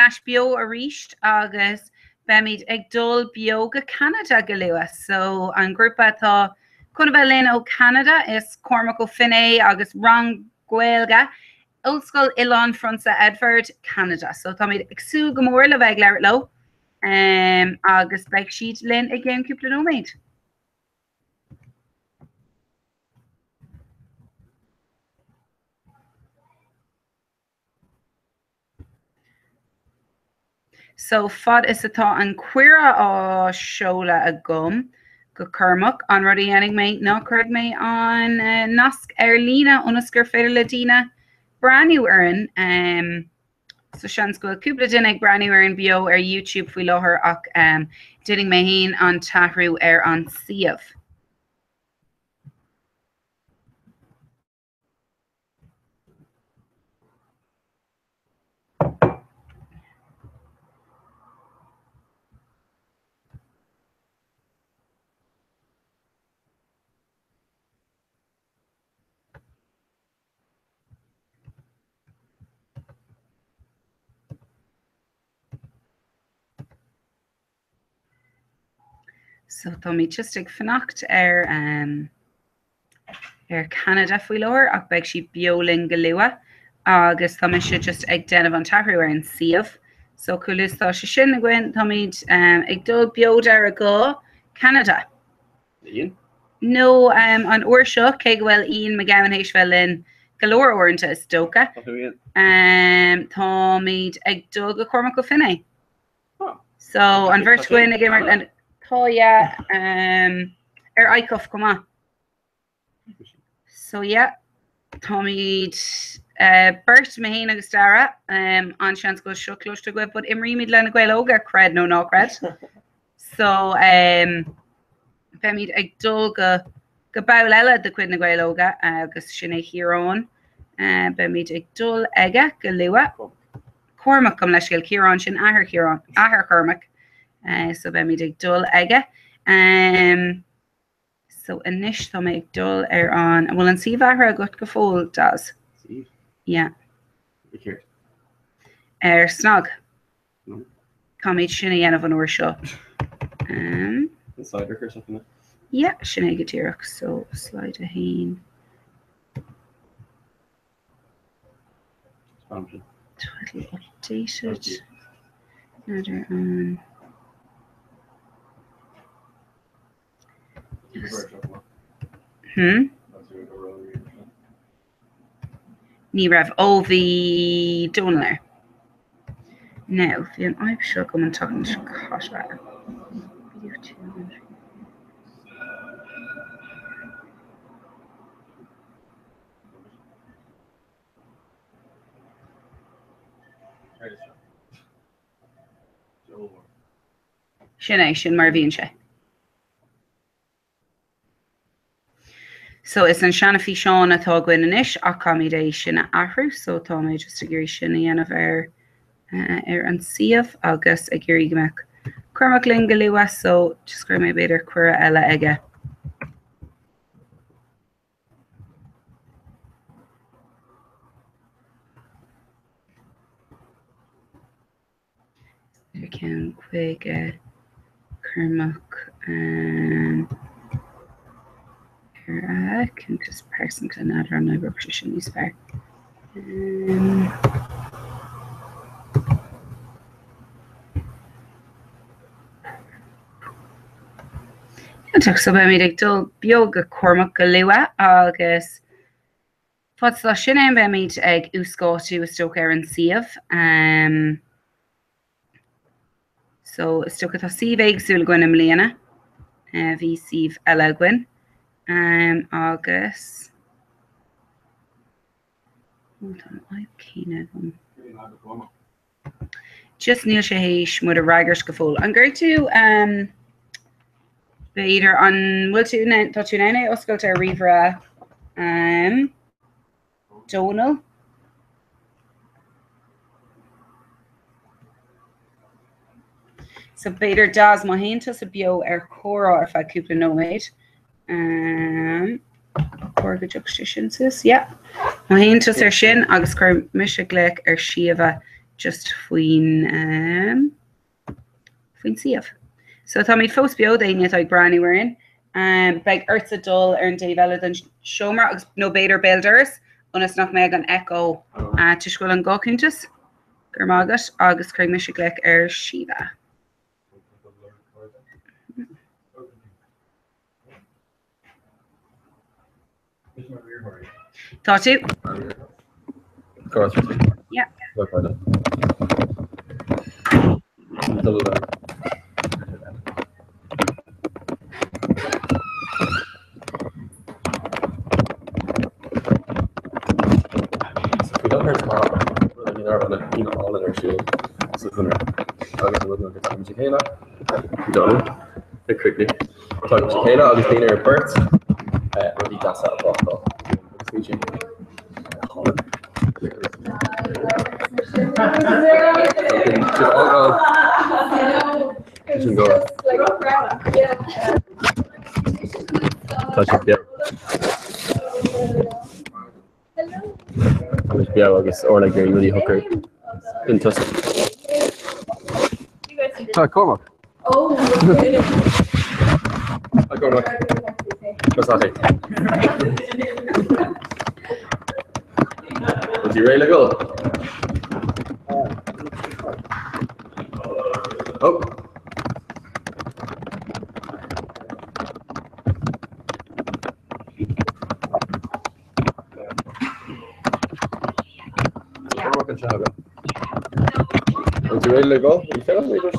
Ais beo arís agus beimid ag dul beo go Ceanada go luath. So an grúpa atá chun a bheith linn ó Ceanada is Cormac Ó Finné agus rang Gaeilge Ollscoil Oileán Phrionsa Edward, Ceanada. So táimid ag súil go mór le bheith ag labhairt leo um, agus beidh siad linn i gceann cúpla nóiméad. So, fad is atá an cuireadh á seoladh agam go Cormac, an rud a dhéanfaidh mé ná cuirfidh mé an nasc ar líne ionas gur féidir le daoine breathnú orainn. So seans go bhfuil cúpla duine ag breathnú orainn beo ar YouTube faoi láthair ach déanfaidh mé féin an t-athrú ar an suíomh. So táimid just ag fanacht ar um, ar Canada faoi láthair ach beidh siad beo linn go luath agus tá mise just ag déanamh an t-athrú ar an suíomh. So chomh luath is atá sé sin againn táimid um, ag dul beo deireadh go Canada. Ian? No um, an uair seo cé go bhfuil Ian McGowan théis bheith linn go leor uaireanta is dócha. Um, táimid ag dul go Cormac Ó Finné. So an bheirt againn ag imirt le tá yeah um, ar ICUF chomh maith. So yeah, táimid uh, beirt mé féin agus Dara um, an-seans go bhfuil seo cloiste agaibh, but imrímid le na Gaeil Óga, creid nó ná creid. So um, beimid ag dul go go ball eile de chuid na Gaeil Óga agus sin é Ciarán. Uh, beimid ag dul aige go luath. Cormac gabh mo leithscéal Ciarán sin athair Chiaráin, athair Chormaic. Uh, so beimid ag dul aige. Um, so anois tá mé ag dul ar an an bhfuil an suíomh athraithe agat go fóill, Daz? Suíomh? Yeah. Céard? Ar SnaG. No. Caithfimid sin a dhéanamh an uair seo. Um, Insider or something. Yeah, sin é go díreach, so slide a haon. Title updated. N'fheadar an. Hmm? Ní raibh. Ó bhí Dónal air. Now, bhí an fhadhb seo agam an tseachtain seo caite. Sin é, sin mar a bhíonn sé. So is an seanfhíseán atá againn anois ach caithfimid é sin a athrú, so tá mé just ag iarraidh sin a dhéanamh ar uh, ar an suíomh agus ag iarraidh go mbeadh Cormac linn go luath, so just cuirfidh mé b'fhéidir cuireadh eile aige. Ar ceann chuig Cormac ar a cuntas pearsanta n'fheadar an oibreodh sé sin níos fearr. Iontach, so beimid ag dul beo go Cormac go luath agus fad is atá sin ann beimid ag uasdátú is dócha ar an suíomh. Um, so is dócha tá suíomh éagsúil againn i mbliana. Uh, bhí suíomh eile againn. Um, agus Ó, tá an fhadhb céanna agam. Just níl sé théis muid a fhreagairt go fóill. An gcuir tú um, b'fhéidir an bhfuil tú in tá tú in ann é oscailt ar ríomhaire um, Dónal? So b'fhéidir Daz má théann tusa beo ar comhrá ar feadh cúpla nóiméad. Um, chóir go dtiocfaidh sé sin suas, yeah. Má théann tusa ar sin agus cuir mise glaoch ar Síomha. just faoin um, faoin suíomh. So táimid fós beo d'éinne atá ag breathnú orainn. Um, beidh ortsa dul ar an dtaobh eile den seomra agus nó b'fhéidir béal dorais ionas nach mbeidh an echo uh, toisc go bhfuil an gá cuntas. Go raibh maith agat agus cuirfidh mise glaoch ar Síomha. Tá tú. Yeah. Tá sé chéile agus daoine ar beirt rudaí deasa a bhráchtáil. Agus bhí sin Sin go. Tá sé beo. Tá sé beo agus Orla ag iarraidh rudaí a shocrú. Bíonn tusa. Tá Cormac. Hi Cormac. What's that? Is he ready to go? Oh. Is he ready to go? Are you feeling ready to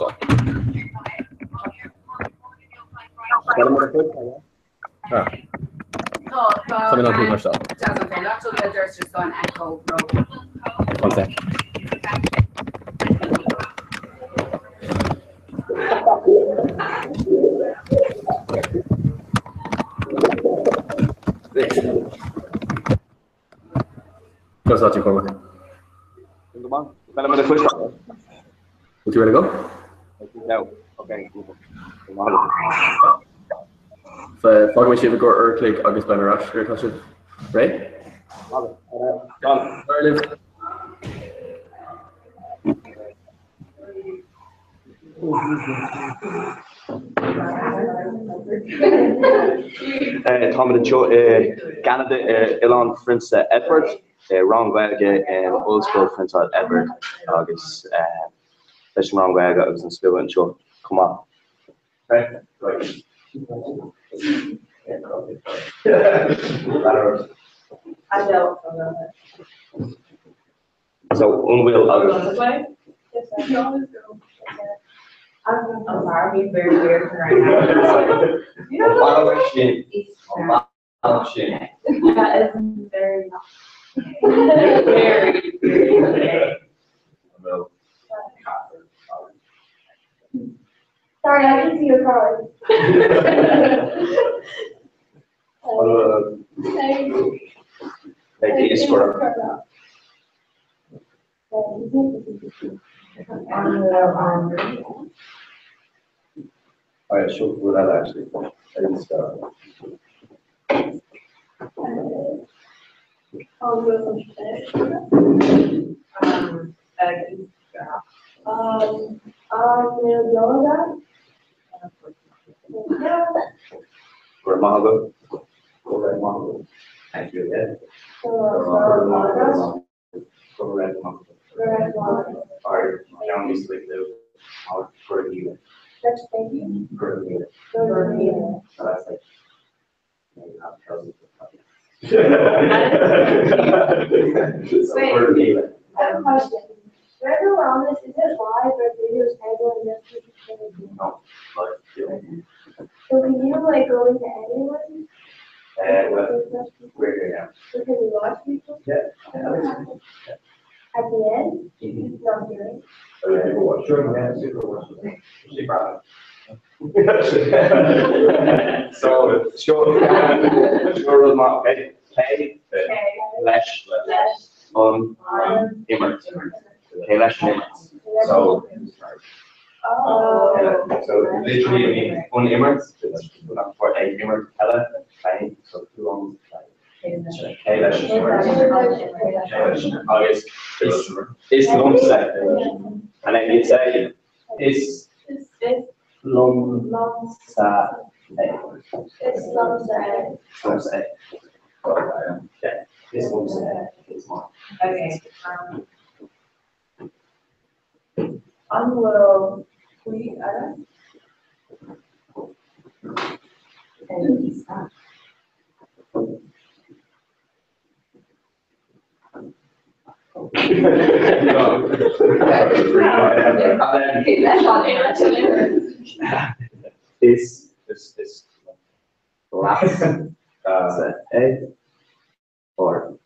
Ah. One sec. Conas atá tú, Cormac? Bhfuil tú ready to go? Fágfaidh mé sibh i gcomhair uair a chloig agus beidh mé ar ais nuair atá sibh réidh. Ar libh. Táimid anseo i gCeanada ar Oileán Phrionsa Edward, i rang Gaeilge in Ollscoil Phrionsa Edward agus leis an rang Gaeilge agus an slua anseo chomh maith. So, an bhfuil agat? An bealach sin, an bealach sin. Sorry, I can see your card. Ag iascaireacht. Seo rud eile actually. Go raibh maith agat. Go raibh maith agat. Thank you again. Go raibh maith agat. Go raibh maith agat. Go raibh maith agat. Alright, ceann níos lú. Go raibh míle. Go raibh míle. Go raibh míle. So that's like Wait, I have a question. Wherever we're on this, is it live or video is everyone just No, live. So can you like go into anyone? Well, we're here now. So can we watch people? Yeah. yeah. At the end? Mm-hmm. Not during? People watch. Sure, yeah, people watch. So, seo seo rud maith, okay? Cé leis an imirt? Cé leis an imirt? So, Oh. so literally it means an imirt, for ag imirt peile, playing, so who owns the play? Cé leis an Agus is liomsa. And then you'd say is liomsa é. Is liomsa é. Liomsa é. Yeah. Is liomsa é. It's mine. Okay. An bhfuil faoi agat? Is is is leatsa é or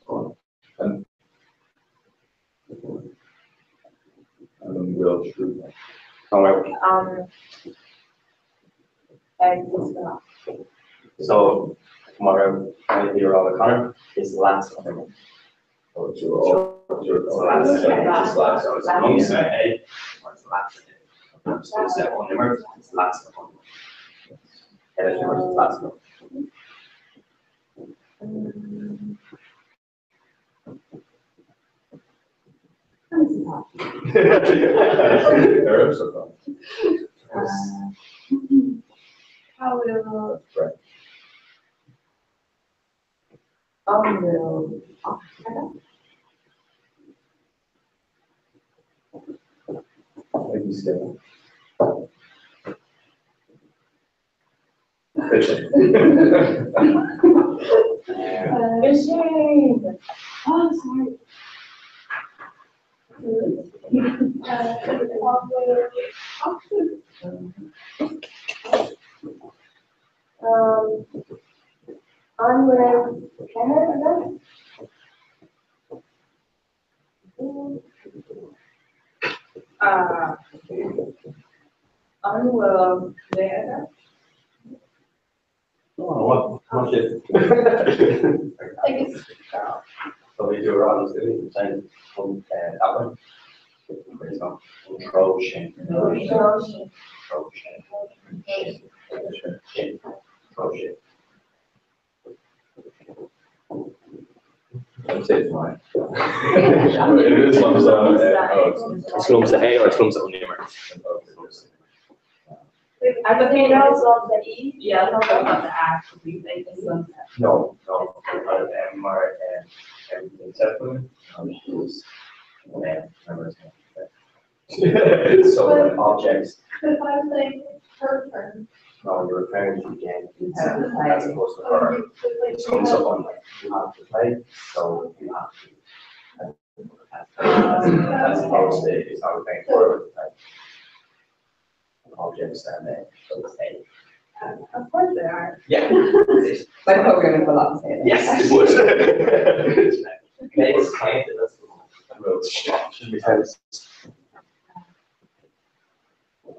an. An bhfuil trua. An ag na. So mar a bhí rá le Conor is leat an imir. It's liomsa é or it's leatsa é. Is an imir is leatsa an imir. Is leatsa. Cá bhfuil An bhfuil agat? Shane! Oh, sorry. An bhfuil ceathair agat? An bhfuil mé agat? Oh, what? How much is Like it's girl. So we do a round of saying that one. It's not control shin. Control shin. Shin. Control shin. I'd say it's mine. It is liomsa. Is liomsa é or is liomsa an imir. I But they know it's liomsa E. Yeah, I don't know about the actually like it's liomsa. No, no, mar everything except for So like objects. But if I was saying it's her turn. No, you're referring to the game as opposed to her. It's liomsa on like you have to play, so you have to. As opposed to it's not referring to her, like objects and then so it's a. Of course they are. Yeah. My programming will not say that. Yes, it would. It's kind of that's the one.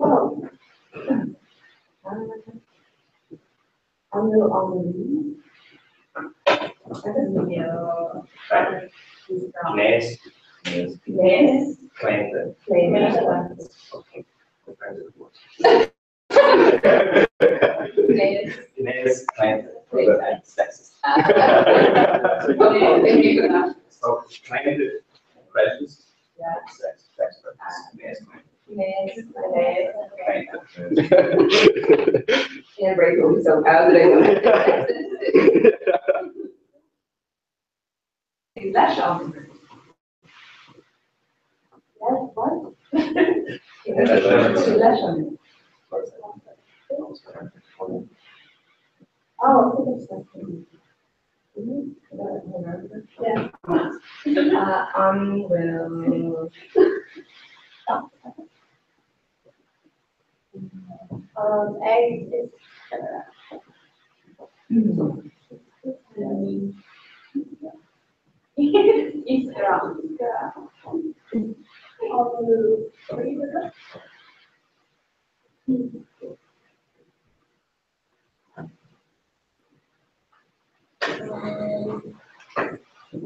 Oh. An bhfuil an rí? Gnéas. Gnéas. Claonta. Claonta. Gnéas. Gnéas, claonta. Claonta. Sexist. Okay, So claonta, prejudice. Yeah. Sex, sex, prejudice. Gnéas, Gnéas, gnéas. claonta. And break will be so proud that I know. Leis an. Yes, what? Leis an. Oh, I think it's like. Yeah. An bhfuil. Egg is. Is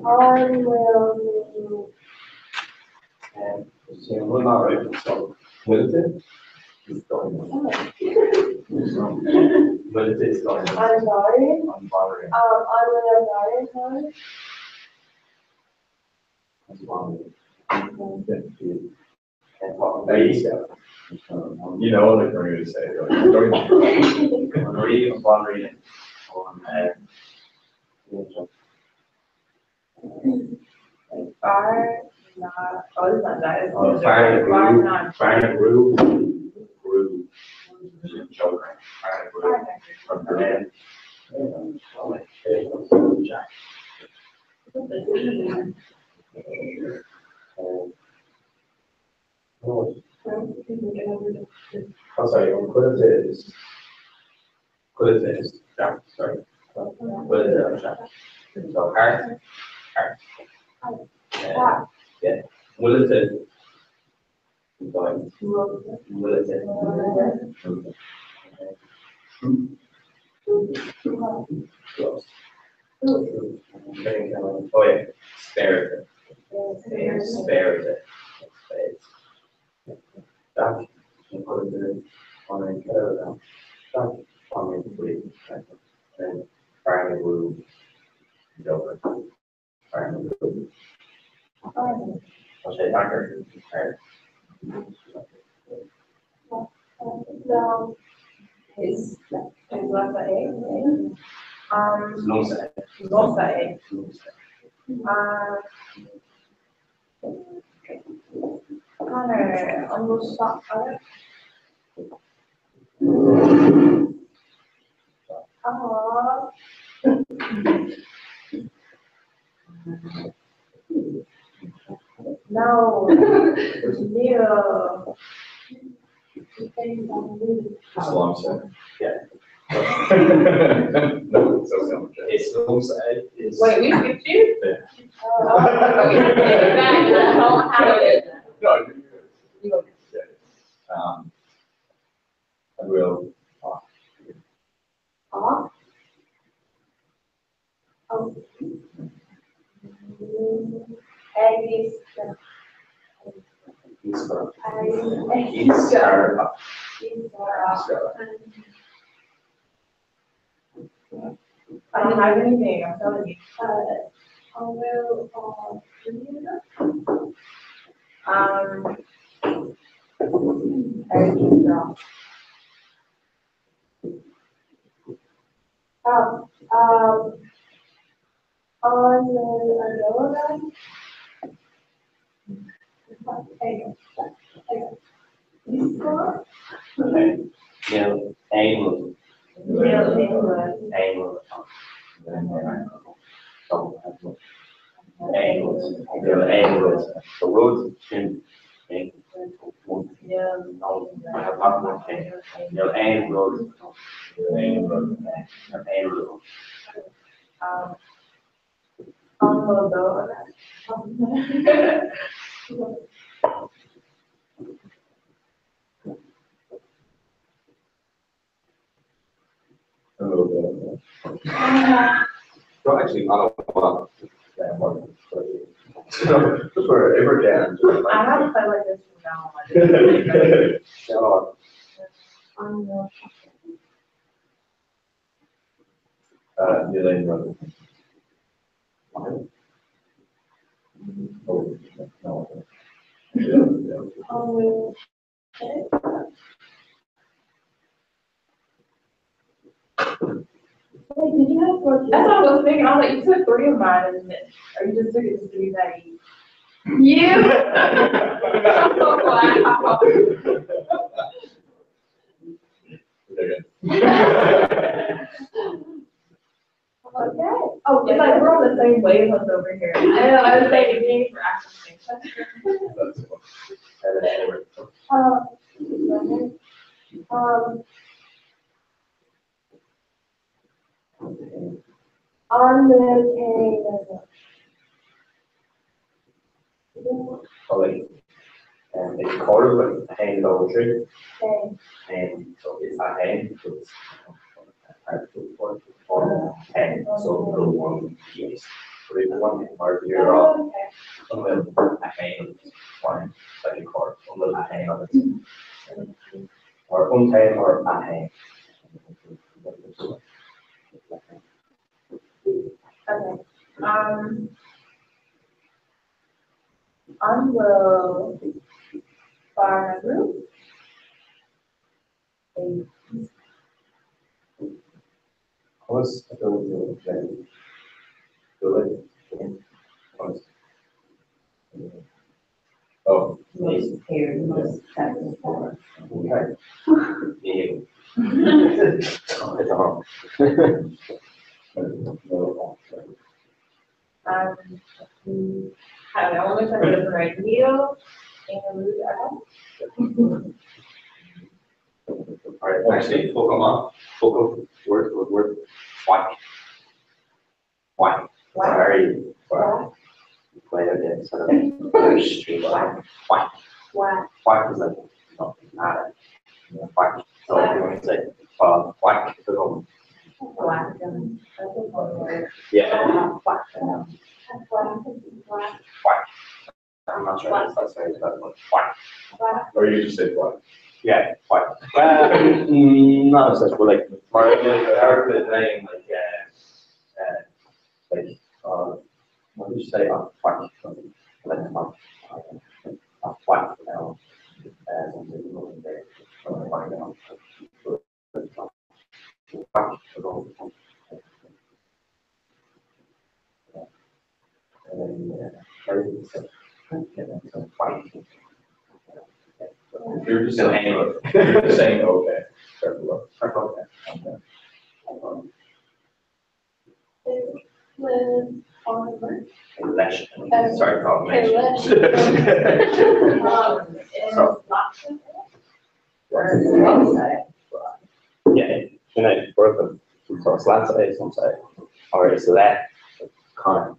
An bhfuil So we're not right, so with it. It's going. Bhfuil is An bhanríon. An bhanríon. An bhfuil an bhanríon ann? You know what I'm going to say. You're like, don't even- An rí an bhanríon an Fear na oh, this is not that. Oh, fear na Fear brú na fear na brú brú Joker fear na brú from Berlin. Jack. Oh, oh, sorry, on Quidditch is Quidditch is Jack, sorry. Quidditch is Jack. So heart, heart. Yeah, will it is Will it is Close. Oh yeah, spare it. Spare it. Jack, put it on a kettle Jack, on a free. And fire room. Joker. Fire room. I'll say Doctor. No. Is is left A? Lonsa. Lonsa A. Connor, an bhfuil seo agat? Aww. No. Níl. It's long Yeah. No, it's so It's Lonsa is. Wait, we skipped you? Yeah. Oh, we have to take it back. I don't have it. No, you're good. You go. Yeah. I will. Off. Oh. Aggies. East Aggies. Scar. I don't have anything, I'm telling you. I will, Aggies. On the umbrella. Nil. Anal. Níl Anal. Anal. Nil anal. The road to No, I have not one thing. Nil aon road. Anal. Aon road. An bhfuil dó agat? A little bit. No, actually, I don't want to. Just for every day. I have to play like this from now on. Níl aon rud. Oh, no. Yeah, yeah. Wait, did you have 14? That's what I was thinking. I was like, you took 3 of mine, and or you just took it just to be petty. You. Oh, wow. Okay. Okay. Oh, it's like we're on the same wavelength over here. I know. I was saying being for actual That's fun. On the table. Probably. It's called like hand over tree. Okay. And so it's a hand. It's and so the one piece. 3, 1, or 0. Okay. A hand, 1, like a cord, a hand of it. Or un hand or a hand. Okay. Um, an bhfuil fear na brú? Conas a d'fhoghlaim tú an Ghaeilge? Dúirt Jane conas. Oh. Most prepared, most prepared for. Okay. Níl. Um, I don't know, I want to try to get this right. Níl aon rud agam. All right, actually, focal on, focal word, word, word, whack. Whack. Whack. Very, whack. Play again, sort of stream whack. Whack. Whack. Whack is like not matter. Whack. So if you want to say, whack, the home. Whack. That's a fun word. Yeah. Whack. Whack. Whack. Whack. I'm not sure if that's very bad, but whack. Whack. Or you just say whack. Yeah, whack. Well, not as such, but like, more like the name, what did you say? Oh, whack. Something. Like, whack. Whack now. Something there. Whack now. Whack. And then, You're just No, saying, anyway. you're just saying okay. Careful. Okay. Live on work. Election. Sorry, confirmation. Is So. lots of Yeah, you know, both of them. So it's last day, some say, or it's left, Connor.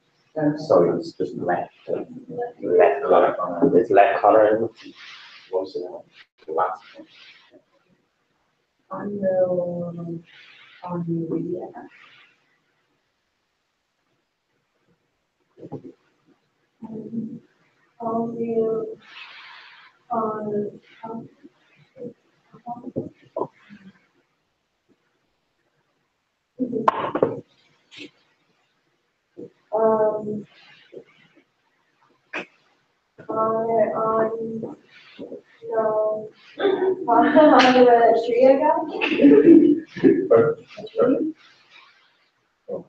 So it's just left, left Connor. It's left Connor and most of them. The last. On the, on the, All you on on no on the tree again. A tree? So.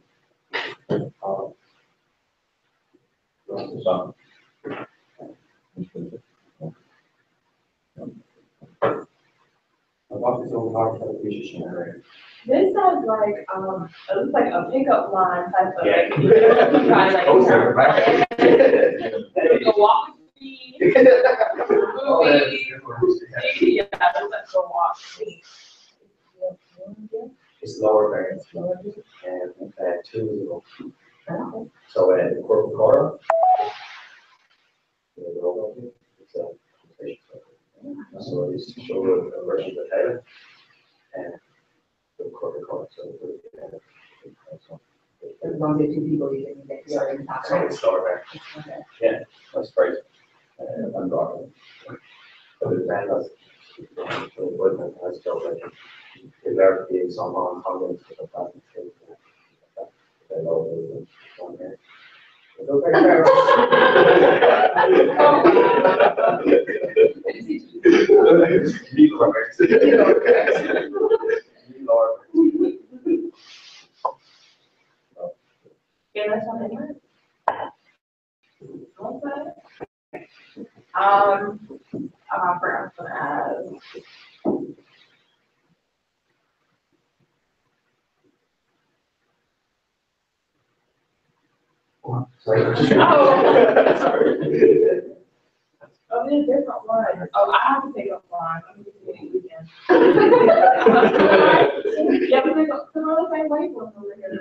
This sounds like, it looks like a pickup line type of. Yeah. Like, you know, you try, like, Oh, sorry. The walk with me. Movie. Yeah, it looks like the walk with me. It's lower variance. And 2 is low. So the corporate car. It's a so it's show a version of the title and the corporate car. So As long as you have 2 people, you can get your own talk. So it's lower variance. Okay. Yeah, that's great. I'm rocking. But the band has the wood has felt like if there be some on comments with the plastic thing. They know on there. Yeah, that's something. Okay. For us as. Sorry. Oh. Sorry. Oh, there's a different one. Oh, I have to take a line. I'm just kidding weekend. Yeah, but they're all the same wavelength over here.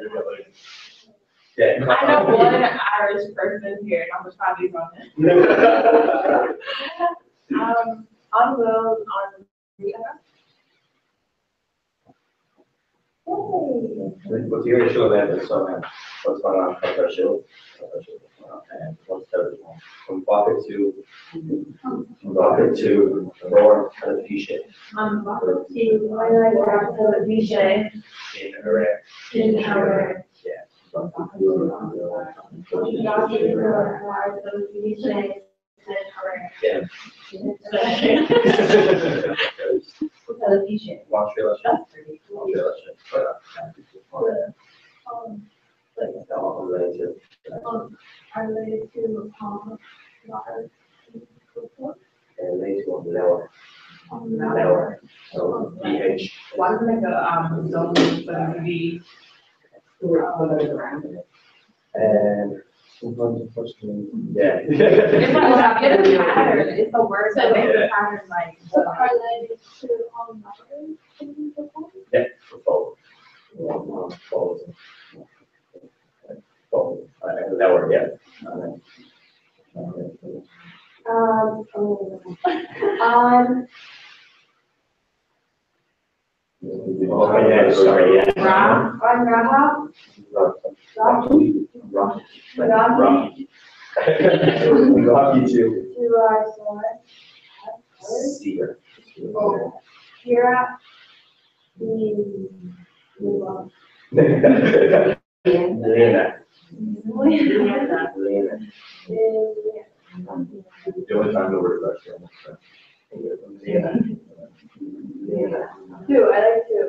Yeah. I know one Irish person here, and I'm gonna try to be from it. On will on the What's your issue about this one? What's going on? What's our show? And what's the from Bucket to from Bucket to Roar Television To in Iran. In Iran. Yeah. Why like a zone for the Sometimes unfortunately, yeah. It's like a pattern. It's the words that make the pattern like. Yeah, for both. Both. Lower, yeah. Oh, yeah, sorry, yeah. On Raha, Rocky, Rocky. Rocky. Rocky to to our source. Seer. Kira, the, Lena. Lena. Lena. The only time the word is actually almost right. Lena. Lena. Two, I like two.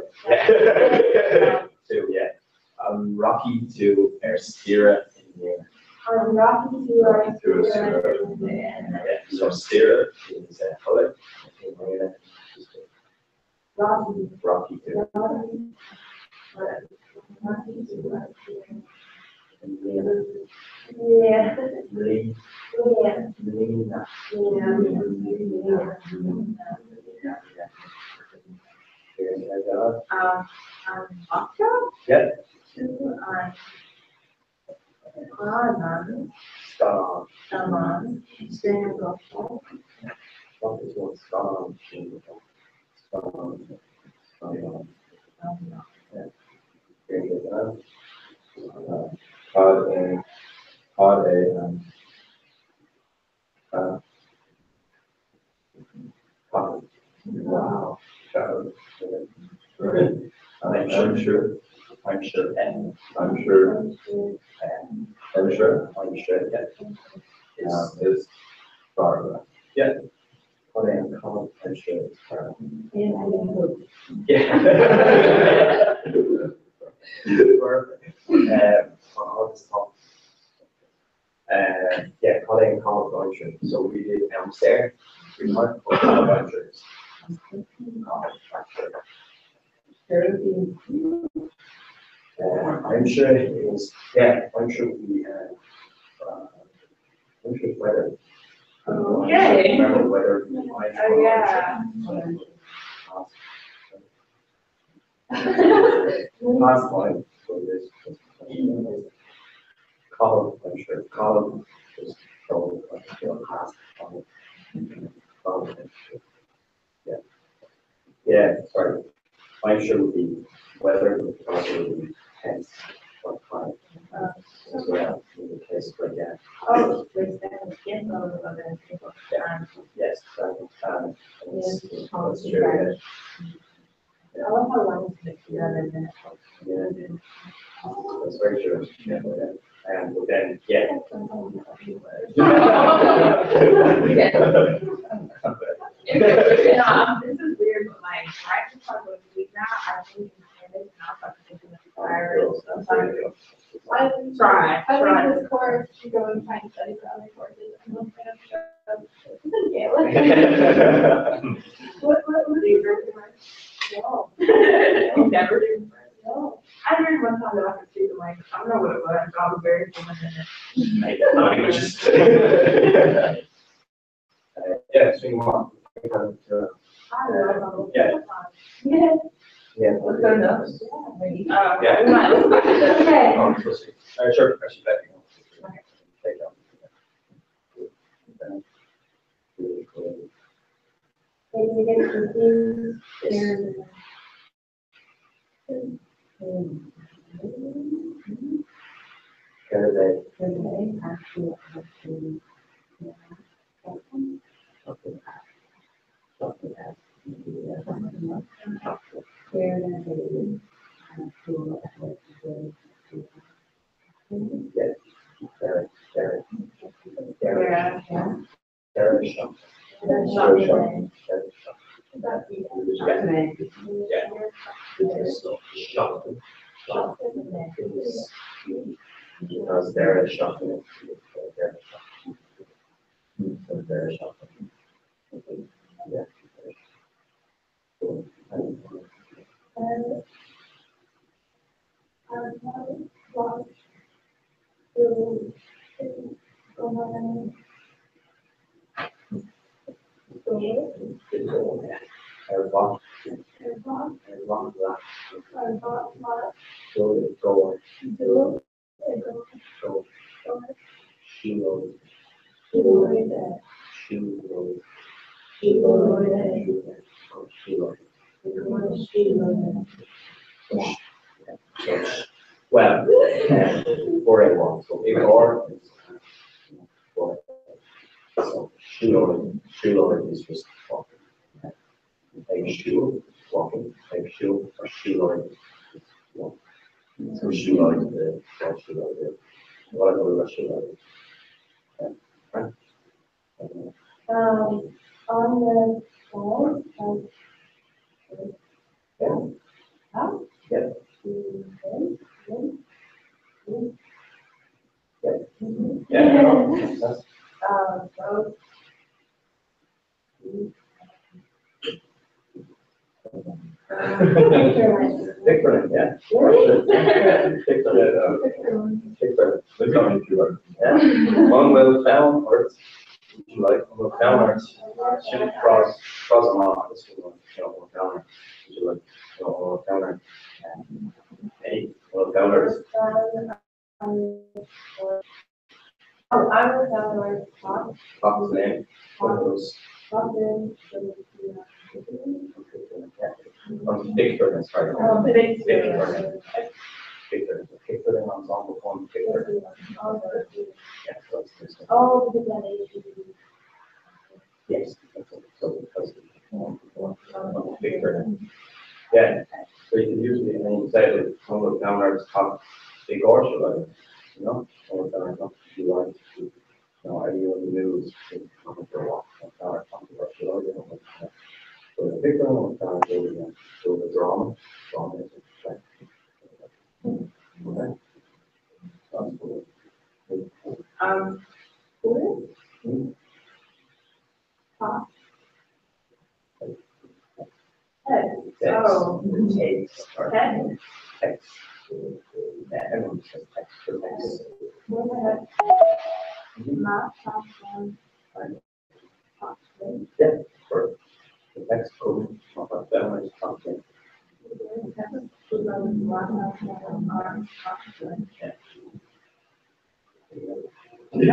Two, yeah. Rocky to Erstira in there. On Rocky to our. To a Sira. Yeah, so Stira is a color. Rocky. Rocky to Rocky. Rocky to our. Lena. Yeah. Lee. Yeah. Lena. Yeah. Oscar? Yeah. To Anand, Star. Saman, Singapore. What is one star? Star. Star. Very good. Cod A, Cod A, Copy. Wow. Right. I'm sure, I'm sure. M. I'm sure, M. I'm sure, I'm sure. Yeah. Is is Barbara. Yeah. Cod A and Cod. I'm sure it's Cod. Yeah. Yeah. Perfect. I'll just talk. Yeah, Cod A and Cod Venture. So we did Elmstair, we might put Cod Ventures. I'm sure it is, yeah, I'm sure we had, I'm sure weather. Okay. Remember weather. Oh, yeah. Last line for this. Column, I'm sure. Column is probably past. Column, I'm sure. Yeah. Yeah, sorry. I'm sure would be weather would probably be tense or time as well in the case, but yeah. Oh, there's that skin of other people. Yeah. Yes, that's true. Yeah. I love how one is mixed together and then Yeah. That's very true. Yeah, yeah. And but then, yeah. Yeah, this is weird, but like right before I go to sleep now, I think in Spanish and I'll start thinking of Irish. So I'm like, try, I try. think this course, you go and try and study for other courses, and we'll kind of show this is in Gaelic. What do you learn? No. You never do. No. I learned one time that I could speak the language. I don't know what it was, but I was very fluent in it. Languages. Yeah, swing one. I love Yeah. Yeah. Yeah. Let's go nuts. Yeah. Okay. Oh, so see. Sure, actually, back. Take off. Maybe we get confused. Yes. Canada. Yeah. Deireadh, deireadh, deireadh, deireadh seachtaine. Deireadh seachtaine. Yeah. Seachtain. Because deireadh seachtaine. Deireadh seachtaine. Deireadh seachtaine. Yeah. Ar mhaith leat dul i gcomhar Siúlóid. Siúlóid. Siúlóid. Well, 4A walk. So i gcomhar is 4A. So siúlóid, siúlóid is just walking. Ag siúl, walking, ag siúl or siúlóid is walk. So siúlóid the siúlóid. What I go siúlóid. Right. On the phone, Yeah. Huh? Yeah. Yeah. Yeah. That's Road. Pickerel, yeah. Pickerel. Pickerel. Yeah. An bhfuil fonn ort, would you like, an bhfuil fonn ort, sin cross, cross amach, this one, you know, an bhfuil fonn ort, would you like, you know, an bhfuil fonn ort, hey, an bhfuil fonn ort. Oh, I'm a downward top. Top is name. Those. Picture, sorry. Picture. Picture. Picture ensemble one picture. Yeah, so it's this one. Oh, because that is. Yes. So because picture. Yeah. So you can usually and you say that some of the downwards top big or like, you know, some of the downwards top you like to, you know, are you in the news coming for a walk, downward top or you know, so the big one down so the drama, drama is like, okay. That's cool. Top. Head. Oh. Text. Head. Text. Yeah, everyone says text for text. Yeah, for the text code, not that is something. Yeah.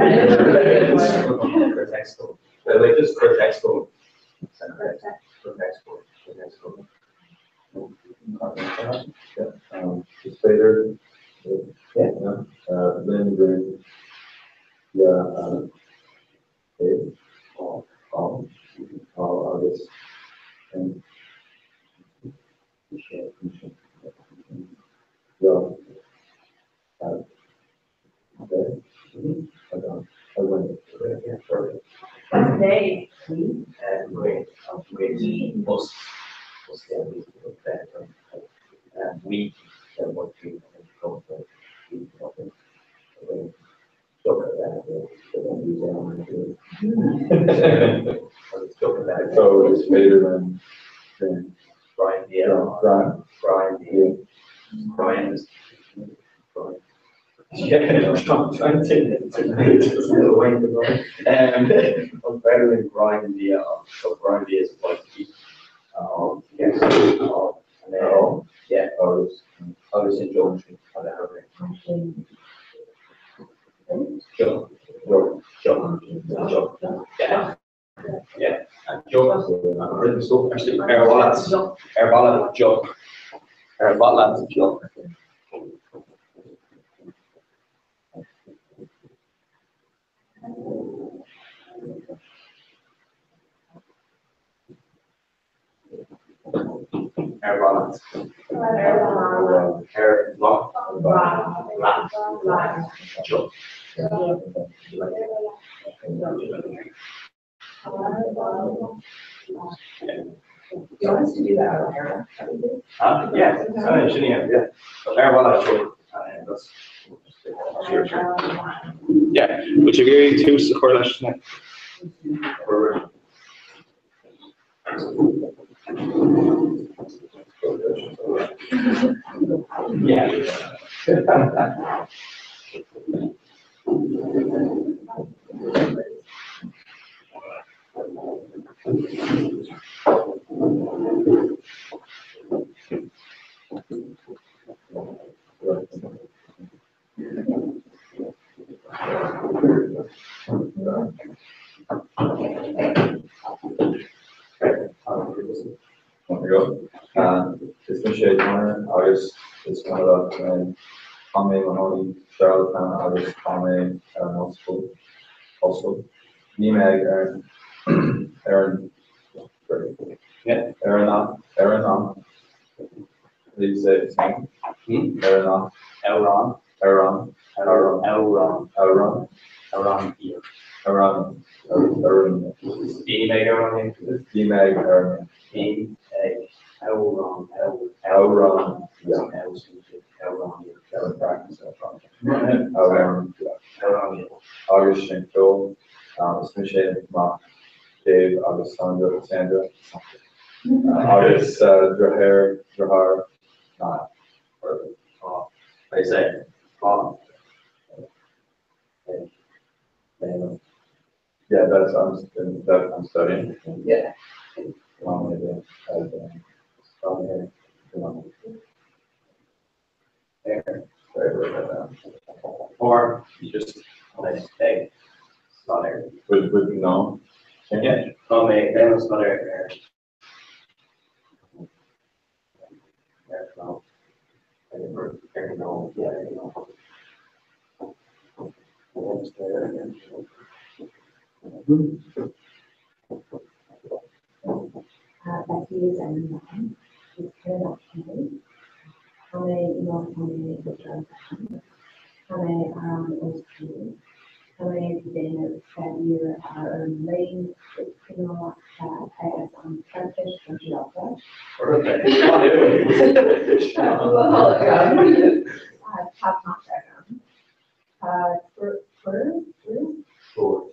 Pretextual. Like just pretextual. Pretextual. Pretextual. Yeah. Just later. Yeah. Lynn, yeah, A, all, all, all August, and yeah, okay, I don't, I went. Yeah, perfect. What's they? And wait, wait, us, us, yeah, we, we, then what we, go for, we, okay. So it's later than Brian D. Brian. Brian D. Brian is Brian. Yeah, I'm trying to I'm better than Brian D. So Brian D is like yes, and then yeah, others in geometry. Joe, Joe, Joe, Joe, yeah, yeah, and Joe, rhythm stuff, actually, Air Wallets, Air Wallet, Joe, Air Wallet, Joe. Ar mhaith leat. Ar mhaith leat. Seo. Do you want us to do that out here? Huh? Yeah, sorry, sin é, yeah. Ar mhaith leat seo. That's Yeah, bhfuil sibh ag iarraidh tús a chur leis na Yeah. There we go. Is mise Conor agus is maith liom Tá mé i mo chónaí Charlottetown agus tá mé ar an ollscoil. Ollscoil. Ní mé ar an ar an ar an ar an an How do you say it? Hmm? Ar an an Amhrán. Amhrán Amhrán. Amhrán. Amhrán Amhrán iar. Amhrán Amhrán Bhí mé ar an Bhí mé ar an Bhí ag amhrán Amhrán Amhrán Amhrán Amhrán agus sin ceol is mise mac Dave agus Sandra Sandra agus deartháir deartháir Niall. I say tá Yeah, that's I'm that I'm studying. Yeah. Or you just like ag staidéar. With with no. Yeah, tá mé ag staidéar ar ar no ar no yeah ar no. Becky is Erin Brown. Is Karen Kennedy. Tá mé i mo chónaí i Charlottetown. Tá mé ar an ollscoil. Tá mé ag déanamh staidéar ar an léann agus an Fraincis Ginearálta. Tá mac agam. Tá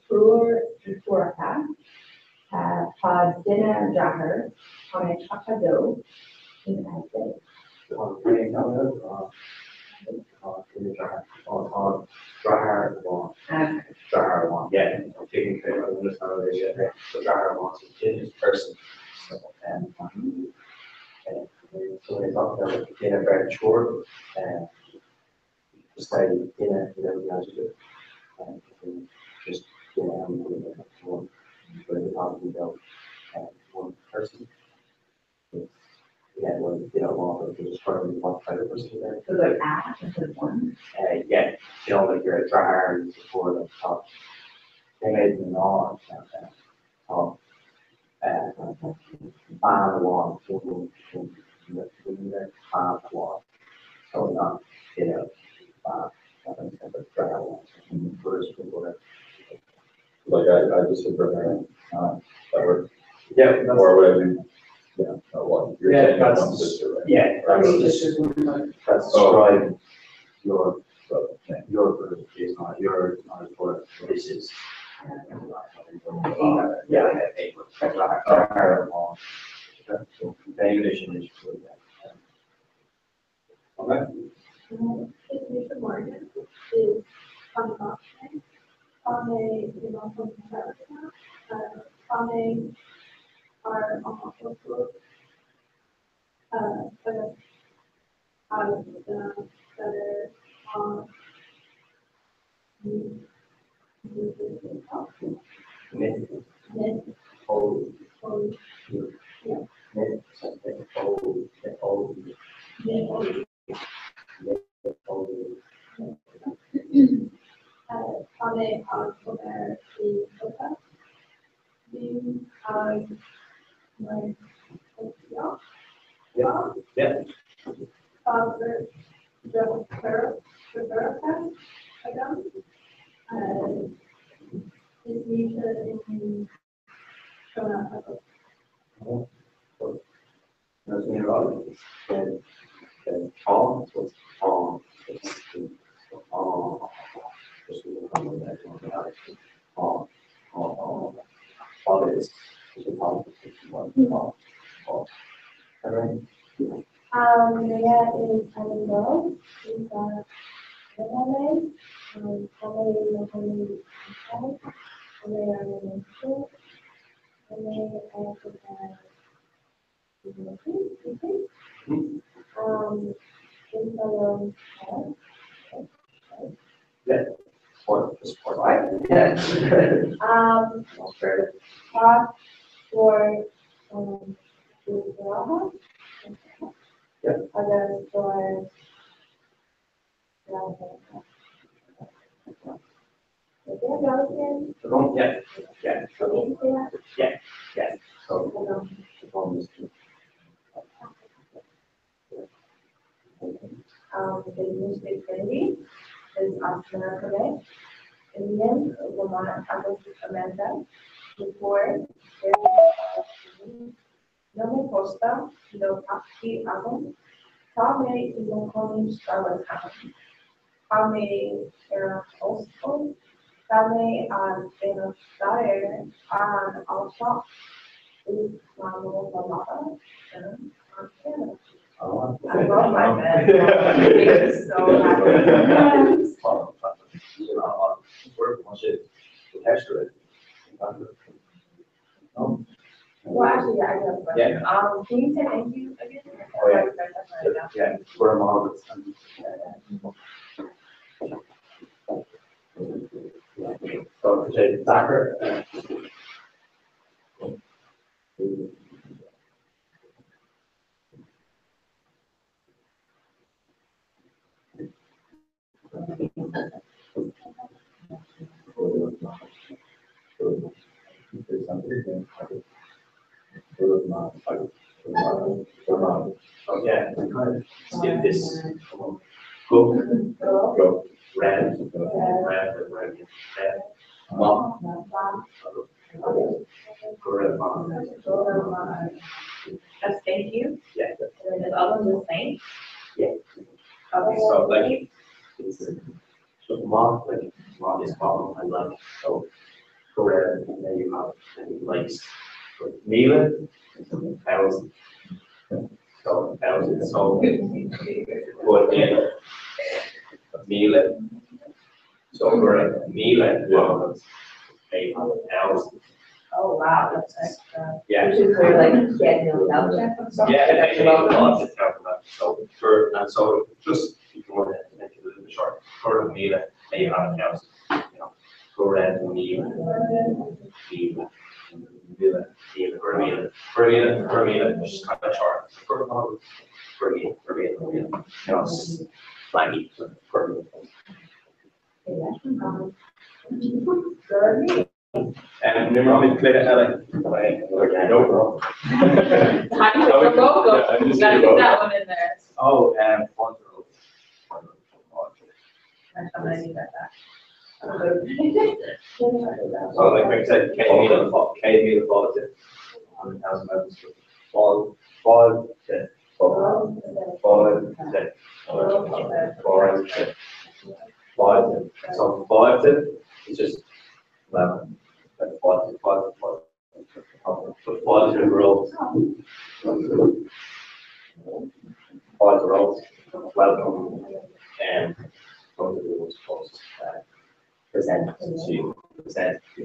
triúr deirfiúracha. Tá duine deartháir. Tá mé 32. Bím ag Dave. Person. So, so when I talk about duine beirt triúr, just say duine without the adjective, just duine and one, but you're talking about one person. It's, yeah, well, you know, well, you're describing one type of person there. So like a instead of one? Yeah, you know, like you're a dryer before the top. They made the law, top. Ban one, one, one, ban one. So not, you know, ban, but dryer one, first whatever. Like I, I just said Bernard, that works. Yeah, that's, Or would I do, yeah, or what? You're Yeah, saying that's- one sister, right? yeah, that's, that's describing your, Yeah. your version is not your, not your, this is. Yeah, Okay. Is Lisa Morgan is on the Tá mé i mo chónaí i Charlottetown. Tá mé ar an ollscoil. Agus ag déanamh staidéar ar Tá mé ag obair i siopa. Bím ag mar. Yeah. Yeah. Tá deartháir agam. Is mise iníon Shona agat. Maria is ainm dom. Is as Éire mé. Tá mé i mo chónaí i Shanghai. Tá mé ar an ollscoil. Tá mé ar Is maith liom peil. Yeah. Sport, sport, right? Yeah. Tá scór Brátha agus scór Yeah, yeah. Yeah, yeah. So, The music Trinity is as America mé. Iníon liom agus Amanda, deirfiúr Níl mé pósta, níl páistí agam. Tá mé i mo chónaí Charlottetown. Tá mé ar an ollscoil. Tá mé ag déanamh staidéar ar an alltacht. Is maith liom mo mhada ar an pianó. I love my bed. It's so happy. Well, actually, yeah, I do have a question. Yeah. Can you say thank you again? Oh, yeah. Yeah, we're a model. So, deacair. Oh, yeah, we kind of skip this. Go, go, red, red, red, red, ma, go, red, ma. That's thank you. Yeah. And then is all of them the same? Yeah. Okay. So like, it's so ma, like ma is bottom, I like, so go red, and then you have and likes. But Míle is a thousand. So thousand, so but in Míle. So we're at Míle, well, 8,000. Oh, wow, that's extra. Yeah. Which is where like getting a Yeah, it actually lots of So for and so just if you want to make it a little bit short, for Míle, 800,000, you know, go red Míle, Míle, Míle, Míle, for Míle, for Míle, for Míle, just kind of short. For for Míle, for Míle, for Míle, you know, flaggy for Míle. Nimrod played at LA. No Time to go, go. Yeah, I'm just Gotta gonna get go. that one in there. Oh, I'm gonna need that back. So like I said, K Míle, K Míle Fáilte. 100,000 members. Fall, fall, fall, fall, fall, five. So five is just 11. Like 5, 5, 5. But 5 is a roll. 5 rolls. Welcome. And from the rules post. Present to present to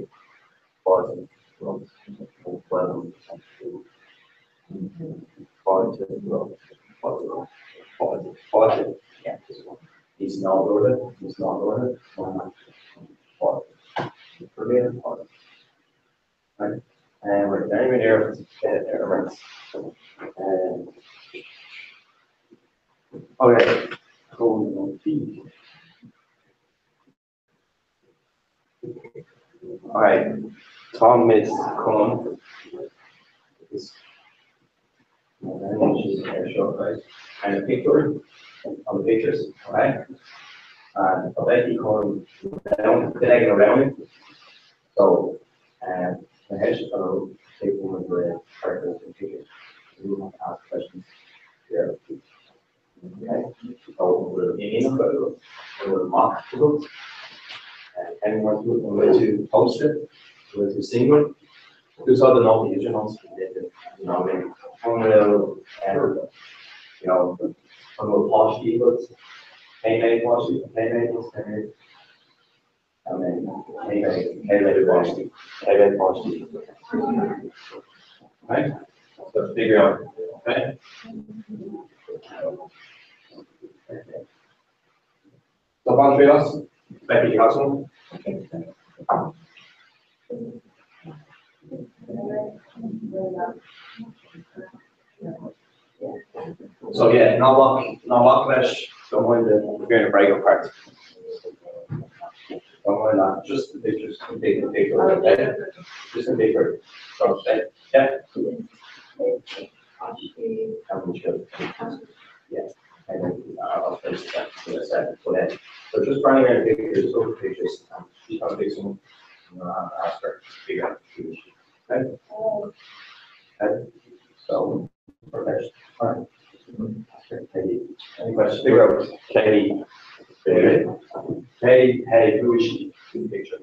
5 rolls. Welcome. 5 rolls. 5 rolls. 5 5. Yeah, just one. He's not ordered. He's not ordered. 1, 5. 5. Right. And we're not even here. Okay. Cool. All right. Tom is con. Is Ar seo, right? Ar na pictiúirí, on the pictures, okay? And tá Becky chun duine éigin a roghnú. So, na heis gonna pick one of the characters in pictures. You will have to ask questions here. Okay? So, an bhfuil iníon agat, an bhfuil mac agat? Anyone who an bhfuil tú pósta? An bhfuil tú single? Úsáid do nótaí idirnós you know what I mean? An bhfuil you know, an bhfuil páistí agat? Cé mhéad páistí? Cé mhéad is cé mhéad? I mean, cé mhéad cé mhéad páistí? Cé mhéad páistí? Right? So figure out, okay? So bain triail as, Becky, you have some? So yeah, ná bac ná bac leis don't mind the fear and part. Don't mind that. Just the pictures, the big the paper, okay? Just the paper. So yeah. Yeah. And then I'll finish that in a second. But so just running around pictures, look at pictures, and she's gonna pick some. I'm gonna ask her to figure out who she Okay. Okay. So perfect. All right. Katie. Any questions? Figure out Katie. Katie, hey, who is she in the picture?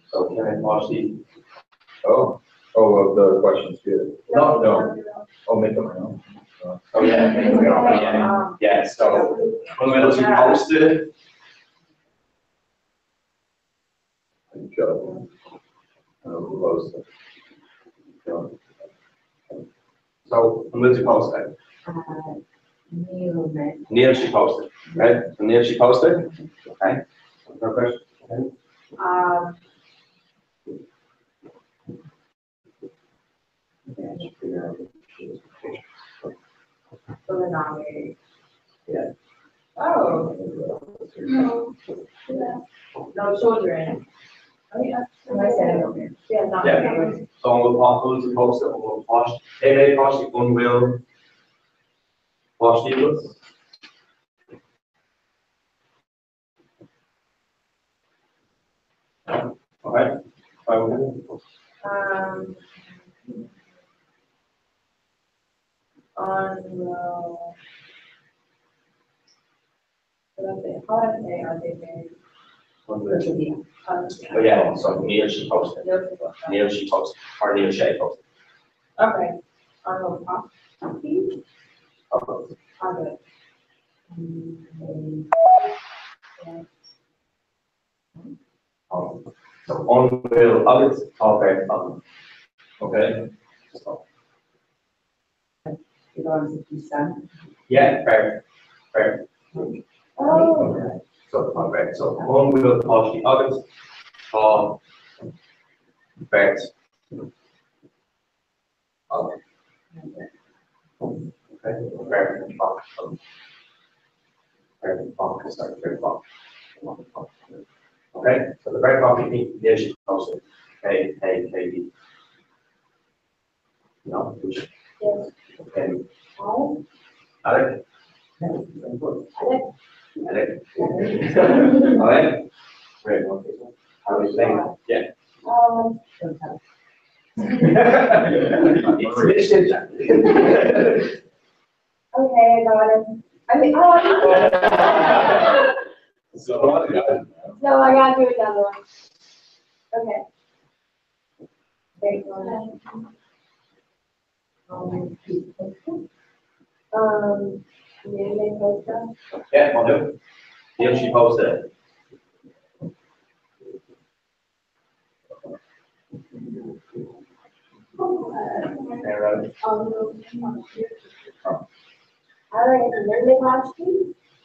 So can I watch the Oh, oh, well, the questions here. No, no. Oh, make them my own. Oh yeah, make them your own, yeah. Yeah, so an bhfuil tú pósta. Joe. Close. So an bhfuil tú pósta. Níl mé. Níl sí pósta. Okay? So níl sí pósta. Okay. No question? Okay. Yeah, just figure out if she is in the picture. So they're not married. Yeah. Oh, No. Yeah. no children. Oh, yeah. I said no. Yeah, not Yeah. married. So an bhfuil bhfuil tú pósta, an bhfuil páistí, cé mhéad páistí, an bhfuil páistí agat? Okay. Fine. On the. What do I say? How do I say are they married? Oh yeah, so níl sí pósta. No people. Níl sí pósta, or níl sé pósta. Okay. On the pop. On the. So an bhfuil agat tá beirt agam. Okay. So, You go on to Busan. yeah, fair, fair. Oh. Okay. So tá beirt. So an bhfuil páistí agat tá beirt agam. Okay, beirt agam. Beirt agam, sorry, beirt agam. Okay, so the beirt agam níl sí pósta. K, K, K, D. No, Yes. Okay. Oh. Alec? Alec. Alec? Okay. Great. How do we think? Yeah. Don't tell. It's mission. Okay, I got it. I mean, oh. So, No, I gotta do another one. Okay. Wait, one. Níl mé pósta. Yeah, I'll do it. Níl sí pósta. All right, níl mé páistí.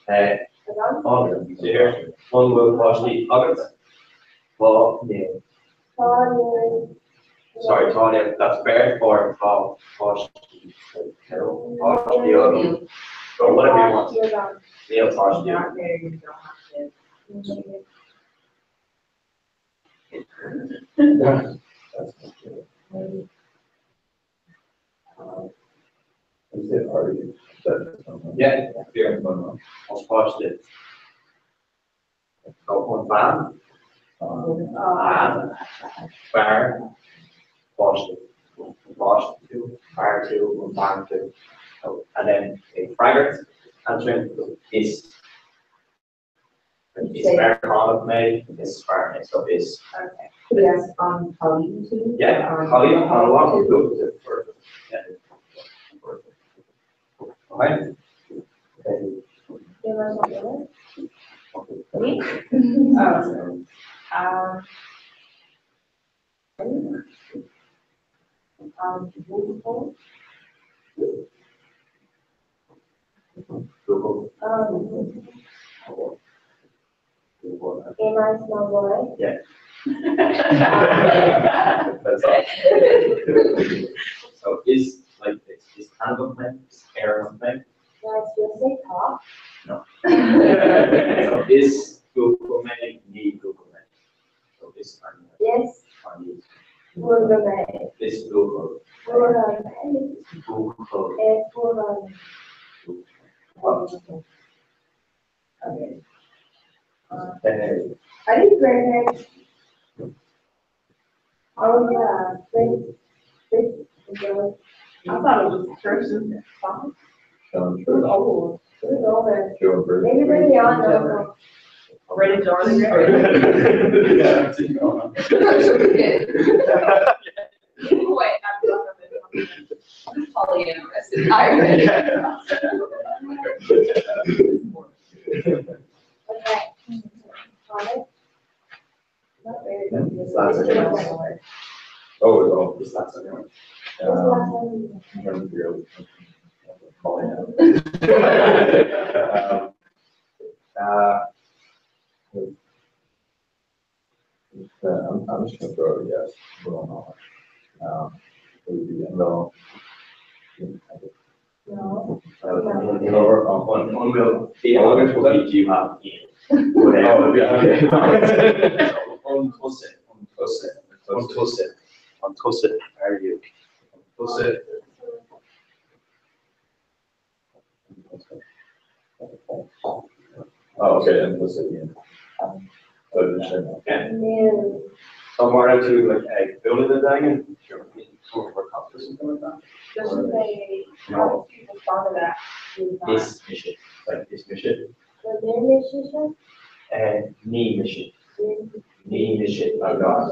Agam. On here. An bhfuil páistí agat. Tá níl. Tá níl. Sorry, tá níl. That's beirt or tá páistí. Páistí agam. So whatever you want. Páistí agam. Níl páistí agam. Not married, you don't have kids. say are you? That Yeah. Yeah, no, An páiste. So an bhean. no. Fear. Páiste. Páiste tú, fear tú, an bhean tú. So, and then a freagairt answering is is Meiriceánach mé, is fear mé, so is. Okay. Yes, an cailín tú. Yeah, cailín an tú. Yeah. Okay. Okay. Me? Oh. Google. Google. Google. Am I small boy? Yeah. That's all. So is like it's is Canada mé, is Éireannach mé. Nice to say talk. No. So is buachaill mé, ní buachaill mé. So is ar Yes, ar ní. Google mé. Is buachaill. Google mé. Buachaill. Is Google Okay. Then I think grandparents. Oh yeah, great, great, girl. I thought it was person. Sean It was Church, old. It was older. Joe Bird. Maybe bring me on though. Ready Darling. Yeah, I'm going. Wait, I'm not I'm polyamorous. Irish. Okay. Got it? Not very good. Is that okay? Oh, it's all. Is that something? I'm trying to figure out. Calling out. I'm just going to throw out a guess, but I'm not. It would be no. No. Or, One will the other will be do you have Ian? Oh, yeah, okay. On tusa, on tusa, on tusa, on tusa, are you? On tusa. Oh, okay, and tusa, yeah. So just say no. Yeah. No. Somewhere to like a building the thing or cup or something like that. Doesn't they, No. how do you respond to that? Is mission, like is mission, The name is ní mission, ní mission, oh God.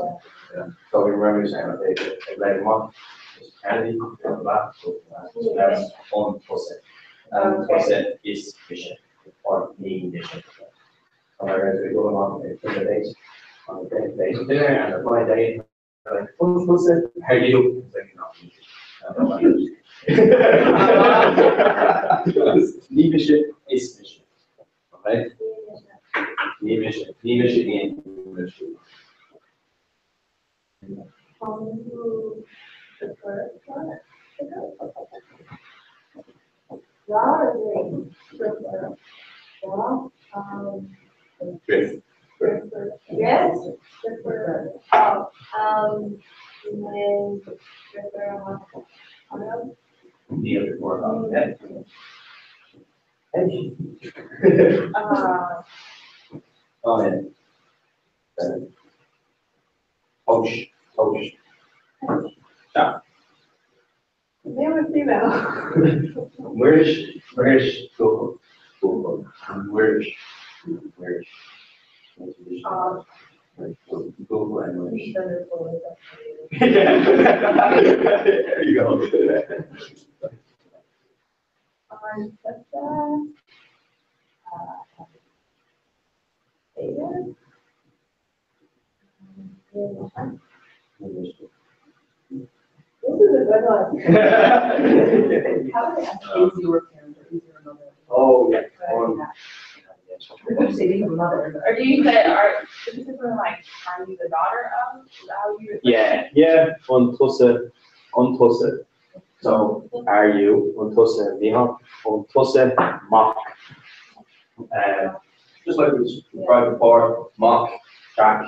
Yeah. So we remember saying, okay, like one, is Kennedy, blah, blah, so that's on tusa. And tusa is mission, or ní mission. So I read we go along and put the dates on the day, days of dinner and the blind day, like, oh, what's it? How are you? It's like, no. Ní mission is mission. Okay? Ní mission, ní mission in mission. Raw or green? Raw, Great. yes, oh, and then, Ní other more about that. Hey. Oh, yeah. Posh, posh. Yeah. Male or female? Where's, where's Google? Google. Where's, where's? Google and where's. There you go. On This is a good one. How do they ask is your parent or is your mother? Oh, yeah. We say your mother. Or do you say, are, is it something like, are you the daughter of? Is that how you? Yeah, yeah. An tusa, an tusa. So, are you? An tusa Micheál, an tusa mac. Just like we described before, mac, Jack,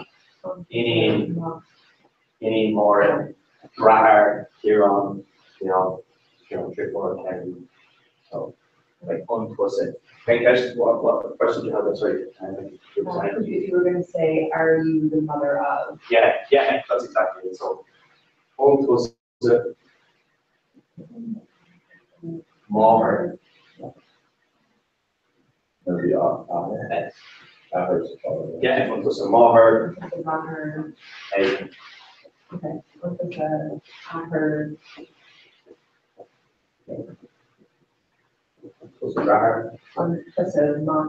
Iníon, Iníon Máire, Brahar, Ciarán, you know, Ciarán Tripor, Kevin, So, like an tusa. Cén ceist, what, what question do you have there? Sorry. If you were going to say, are you the mother of? Yeah, yeah, that's exactly it. So, an tusa máthair. Maybe athair. Athair. Yeah, an tusa máthair. Máthair. Ag. Okay. An tusa athair. An tusa deartháir. An tusa mac.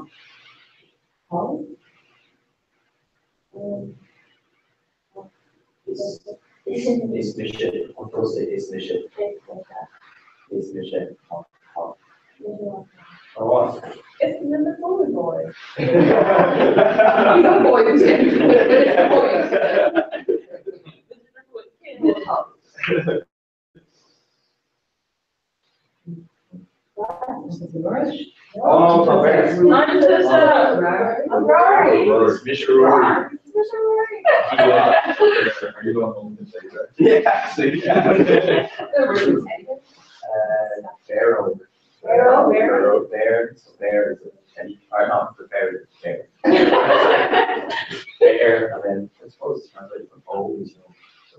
Paul? Is is mise an tusa is mise. Is mise. Oh, what? It's the golden boy. Oh, perfect. I'm Tusa. I'm Rory. Is mise Rory. Are you going home to say that? Yeah, actually. Yeah. Pharaoh. Pharaoh. Pharaoh. Bear. So bear is a teddy. Or not the bear is a bear. Bear, and then I suppose it's translated from O, so. so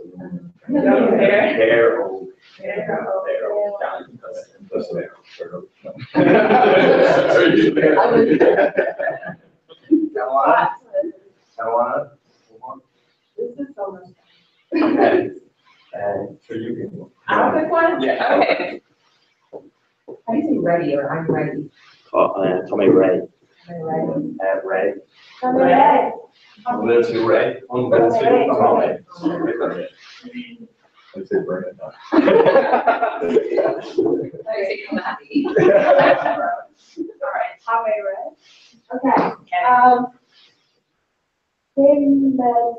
Bear. Bear, O. Bear. Bear, O. Yeah, I think that's That's the Pharaoh. Tawana. Tawana. This is so much Okay. fun. So you can. I'll pick one? Yeah. Okay. How do you say ready or I'm ready? Tommy Ray. Am I ready? Ray. Tá mé réidh. An bhfuil tú réidh? An bhfuil tú réidh? I'd say burn it now. I say come at me. All right. Tá mé réidh. Okay. Okay. Cé mhéad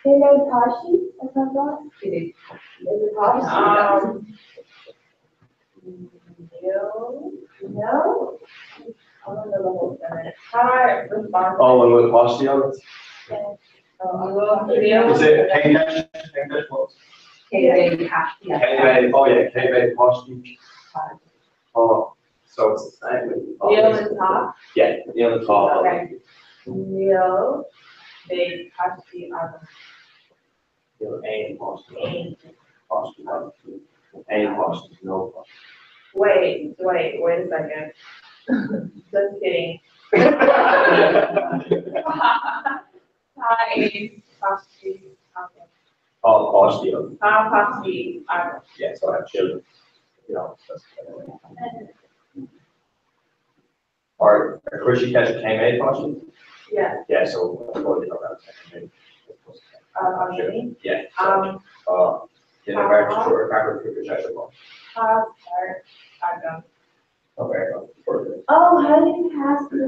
cé mhéad páistí atá agat? It is. Is it páistí? No. No? I don't know the whole sentence. How do I respond? Oh, and with páistí on it? Oh, Is it English? English what? K A hash yeah. Cé mhéad, oh yeah, cé mhéad páistí. Oh, so it's the same with Níl an top. Yeah, níl an top. Okay. Níl mhéad páistí agam. Níl aon páistí. Aon. Páistí agam. Aon páistí, no páistí. Wait, wait, wait a second. Just kidding. Tá aon páistí agam. Oh, páistí agam. Tá páistí agam. Yeah, so I have children. You know, that's Or chuir sí ceist cé mhéad páistí? Yeah. Yeah, so I suppose you know that. Me. Yeah. So, duine beirt triúr ceathrar cúigear seisear páistí. Tá beirt agam. Tá beirt agam. Perfect. Oh, how do you ask me?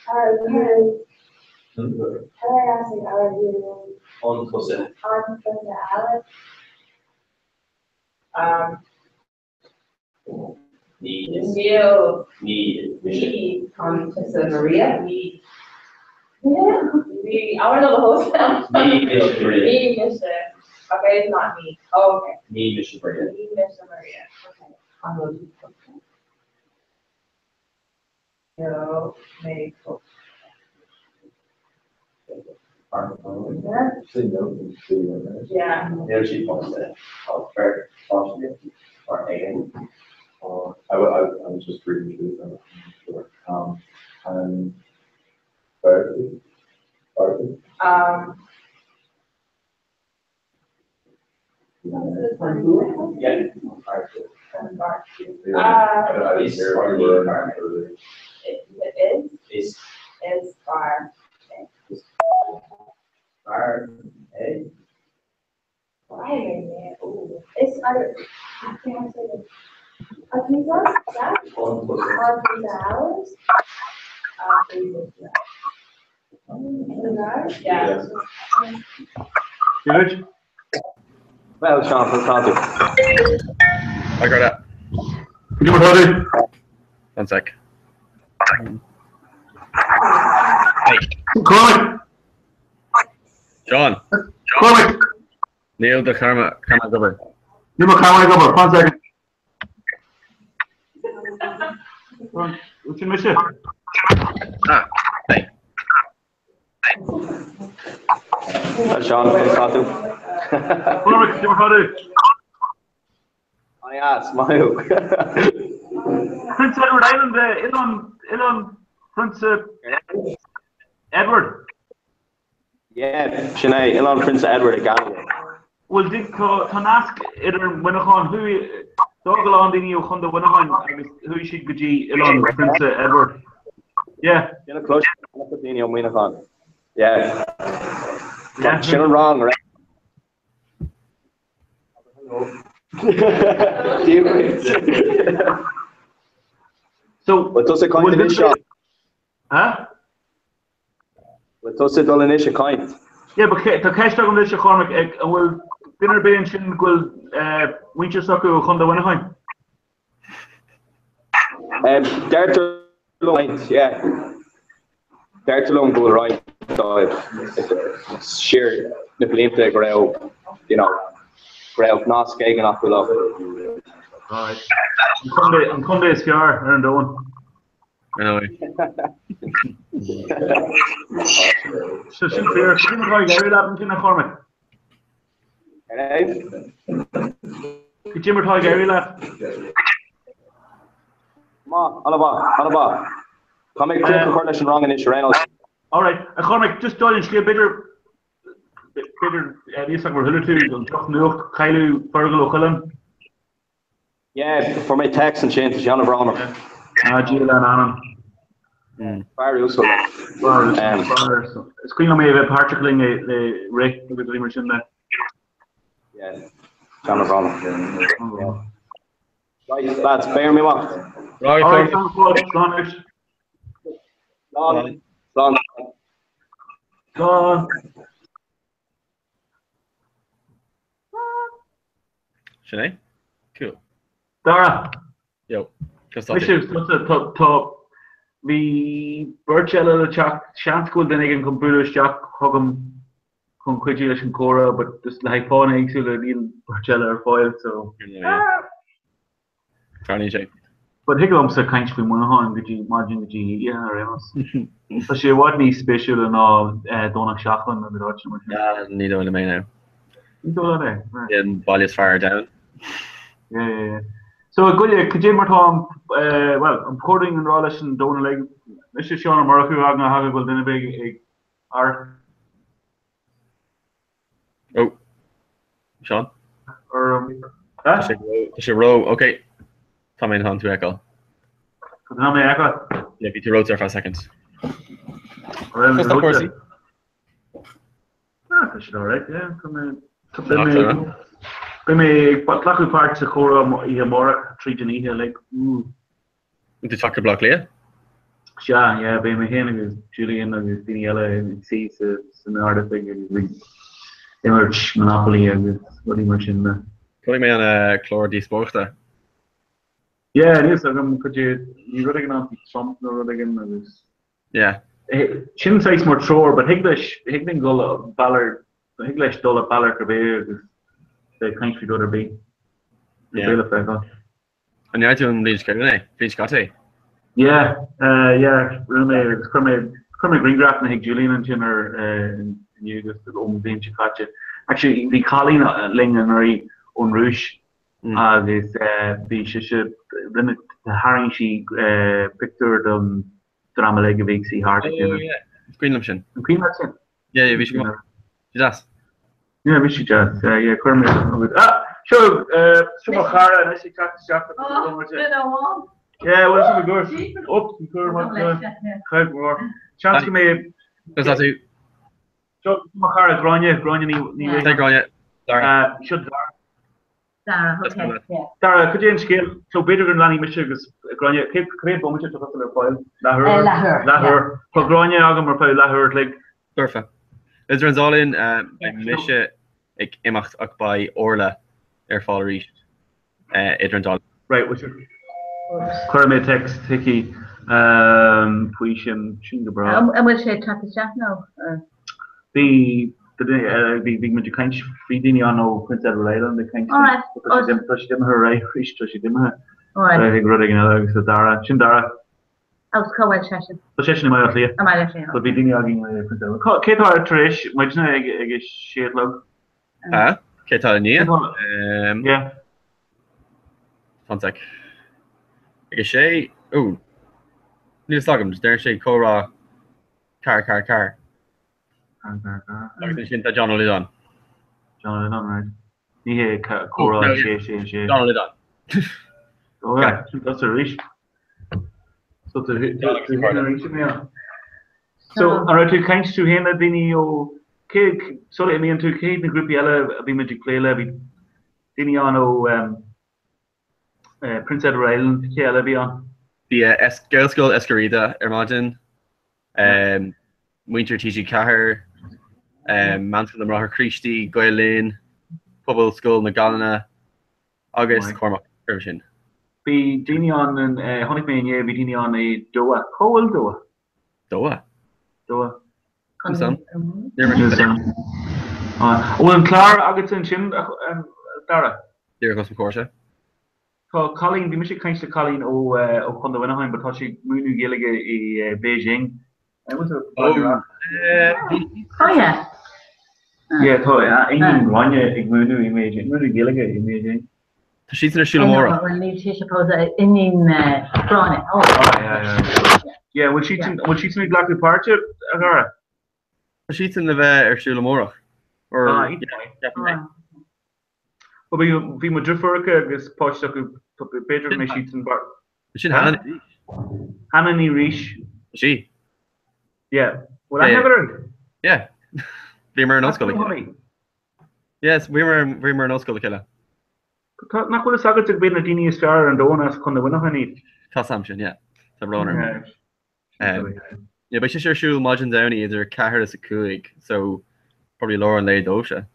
Are you, how do I ask like, are you An tusa. on from the Alex? Ní is Níl. ní mise. Ní. An tusa Maria. Ní. Yeah. Ní. I want to know the whole sound. Ní mise Maria. Ní mise. Okay, it's not me. Oh, okay. Ní mise Maria. Ní mise Maria. Okay. An bhfuil tú pósta? Níl mé pósta. Actually, no, you see right? Yeah. Níl sí pósta. Tá beirt páistí or aige. I, I, I was just reading through them. I'm not sure. Barkley? Barkley? Yeah. Yeah. I don't, I didn't Is hear if or you were ní or earlier. It, it is Is is far. fear é. Why man? Ooh. It's, I, I can't say it. A pizza? Yeah? An tusa. On pizza hours? Is Yeah. Good. Well, Sean, tá tú. I got it. You buddy. One sec. Cormac. John. Cormac. Níl do cheama gobar. Níl mo cheama ag obair. One second. Sin mise. Ah, hey. Hi Seán, conas tá tú? Cormac, cad é mar tá tú? An-deas, maith thú. Prince Edward Island, Oileán, Oileán Prionsa Edward. Yeah, sin é, Oileán Phrionsa Edward i gCeanada. Bhuel, tá nasc idir Muineachán, chuaigh, d'fhág a lán daoine ó Chontae Mhuineacháin agus chuaigh siad go dtí Oileán Phrionsa Edward. Yeah. Sin a cloisim ó daoine ó Mhuineachán. Yeah. Sin an rang, right? So, Bhfuil tusa ag caint anois, Seán? Huh? Bhfuil tusa ag dul anois ag caint? Yeah, but tá ceist agam duit, a Chormaic, an bhfuil duine ar bith ansin go bhfuil muintir s'acu ó Chontae Mhuineacháin? Deirtear liom roinnt, yeah. Deirtear liom go bhfuil roinnt dóibh siar na blianta go raibh, you know, go raibh nasc éigin acu leo. Right. An contae is fearr ar an domhan. So sin fíor. Cad é mar atá ag éirí leat ansin, a Chormaic? Cad é mar atá ag éirí leat? Maith, an-mhaith, an-mhaith. Tá mé críoch a chur leis an rang anois, ar aon nós. All right. A Chormaic, just dul an scéal, b'fhéidir, b'fhéidir, níl a fhios agam ar chuala tú an drochnuacht, cailleadh Feargal Ó Coileáin. Yeah, fuair mé text ansin, tá sé an-bhrónach. Ah, Dia lena anam. Fear uasal. Fear uasal. Is cuimhin liom é a bheith páirteach linn le rith agus rudaí mar sin de. Yeah, an-bhrónach. Right, lads, beidh orm imeacht. Right, slán anois. Slán. Slán. Slán. Sin é? Cool. Dara! Yo. Mise, tá, bhí beirt eile le teacht, seans go bhfuil duine éigin chun bualadh isteach chugam chun cuidiú leis an chomhrá, but just le haghaidh fáthanna éagsúla níl beirt eile ar fáil, so. Tarlaíonn sé. But thig liomsa caint faoi Mhuineachán go dtí maidin go dtí oíche ar aon nós. Tá sé i bhfad níos spéisiúla ná Domhnach Seachlainn agus áiteanna mar sin. Ah, ní dóigh liom é now. Ní dóigh leat é? Right. An baile is fearr ar domhan. Yeah, yeah, yeah. So, a Ghoille, cad é mar tá an, well, an chóir dúinn an rá leis an domhan uilig? Mise Seán Ó Murchú, eagna go bhfuil duine ar bith ag amharc. Ó. Seán? Orm. Tá sé ró, ok. Tá mé in ann tú a fheiceáil. Tá mé a fheiceáil? Yeah, bhí tú reoite ar feadh second. Conas tá cúrsaí? Ah, tá siad alright, yeah. Tá mé Beidh mé ag glacadh páirt sa chomhrá oíche amárach tríd an oíche, like, ooh. An tú ag teacht go Baile Átha Cliath? Sea, yeah, beidh mé féin agus Julian agus daoine eile ag suí san Ard-Oifig agus ag imirt Monopoly agus rudaí mar sin de. Chonaic mé an clár díospóireachta. Yeah, níl a fhios agam, cad é, bhí rud éigin ann faoi Trump nó rud éigin agus. Yeah. Sin saghas mar treoir, but thig leis, thig linn dul bealach, thig leis dul bealach ar bith agus bheith ag caint faoi rud ar bith. Yeah. Beidh le feiceáil. An ndearna tú an bhliain seo caite é? Bhliain seo caite é? Yeah, yeah, rinne mé agus chuir mé, chuir mé grianghrafanna chuig Julian ansin ar inniu agus ón bhliain seo caite. Actually, bhí cailín linn anuraidh ón Rúis agus bhí sise, rinne, tharraing sí pictiúr don dream uilig a bhí ag suí thart ag Oh, déanamh. yeah, is cuimhin liom sin. An cuimhin leat sin? Yeah, yeah, bhí sé go maith. Bhí sé deas. Yeah, bhí sé deas. Yeah, yeah, chuir mé agus ah! Seo, eh, seo mo chara anois ag teacht isteach. Oh, been a while. Yeah, well, sin go gcuir. Up, an cuir mar Chuir mór. Seans go mbeidh Conas tá tú? Seo mo chara Gráinne, Gráinne Ní Ní Hey, Gráinne. Dara. Eh, seo Dara. Dara, okay, yeah. Dara, cad é an scéal? So b'fhéidir go leanfaidh mise agus Gráinne, cé cé bomaite atá tusa ar fáil? Leathuair? Eh, leathuair, yeah. Leathuair. Tá Gráinne agam ar feadh leathuair a chloig. Foirfe. Idir an dá linn, beidh mise ag imeacht ach beidh Orla ar fáil arís idir an dá linn. Right, well sure. Cuirfidh mé text chuici faoi sin, sin go breá. An bhfuil sé ag teacht isteach nó? Bhí bhí bhí muid ag caint faoi daoine ann ó Prince Edward Island ag caint. Alright. Tá siad imithe ar aghaidh arís, tá siad imithe. Ag rud éigin eile agus tá Dara, sin Dara. Agus cá bhfuil seisean? Tá seisean i mBaile Átha Cliath. I mBaile Átha Cliath. So bhí daoine againn i Prince Edward. Cá, cé atá tar éis muidne ag ag a sé a chlog? Ha? Cé atá i ndiaidh? Yeah. Fan sec. Ag a sé, ó, níl fhios agam, deir sé comhrá car car car. Car car car. Agus ansin tá John Ó Loideáin. John Ó Loideáin, right. Ní hé comhrá sé sé sé. John Ó Loideáin. Ó yeah, sin tusa arís. So tú féin arís i mbliana. So an raibh tú ag caint tú féin le daoine ó cé sula imíonn tú cé hiad na grúpaí eile a bhí muid ag plé le bhí daoine ann ó Prince Edward Island cé eile a bhí ann? Bhí Gaelscoil Eiscir Riada ar maidin, muintir TG4, Meánscoil na mBráithre Críostaí, Gael Linn, Pobalscoil na Gaillimhe agus Cormac roimhe sin. Bhí daoine ann, chonaic mé inné, bhí daoine ann i Doha. Cá bhfuil Doha? Doha? Doha. Níl fhios agam. An bhfuil an clár agatsa ansin, a Dhara? Díreach os mo chomhairse. Tá cailín, bhí mise ag caint le cailín ó ó Chontae Mhuineacháin but tá sí ag múineadh Gaeilge i Beijing. Oh yeah. Yeah, tá iníon Ghráinne ag múineadh i mBeijing, múineadh Gaeilge i mBeijing. Tá siadsan ar siúl amárach. Bhuel níl sí suppose iníon Gráinne. Oh yeah, yeah. Yeah, bhfuil siadsan, bhfuil siadsan ag glacadh páirte, a Dhara? Tá siadsan le bheith ar siúl amárach. Or, Ah, ceapaim é. Bhuel, bhí mo dheirfiúracha agus páiste acu, b'fhéidir go mbeidh siadsan bar. Sin Hannah Ní Rís. Hannah Ní Rís. Sí. Yeah. Bhfuil aithne agat uirthi? Yeah. Bhíomar in ollscoil le chéile. Yes, bhíomar bhíomar in ollscoil le chéile. Tá, nach bhfuil fhios agat gurb iad na daoine is fearr ar an domhan as Contae Mhuineacháin iad? Tá 's a'm sin, yeah. Tá brón orm. Yeah, beidh sé ar siúl maidin Domhnaigh idir 4 is 5, so probably lár an lae dóibhse.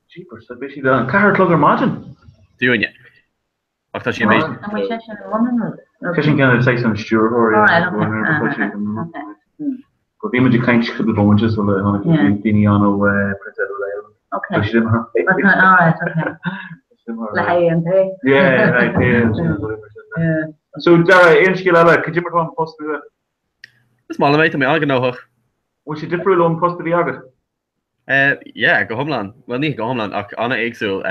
Jeepers, so beidh siad ann 4 a chlog ar maidin? Dúinne. Ach tá sí amazing. An bhfuil sé sin i Londain? Sé sin ceann saghas an stiúrthóir Go bhí muid ag caint cúpla bomaite sula tháinig daoine ann ó Prince Edward Island. Okay. Alright, okay. Le haghaidh an tae. Yeah, le haghaidh tae. So Dara, aon scéal eile, cad é mar atá an post nua? Is maith liom é, tá mé an-ghnóthach. Bhfuil sé difriúil ón post a bhí agat? Yeah, go hiomlán. Bhuel, ní go hiomlán, ach an-éagsúil.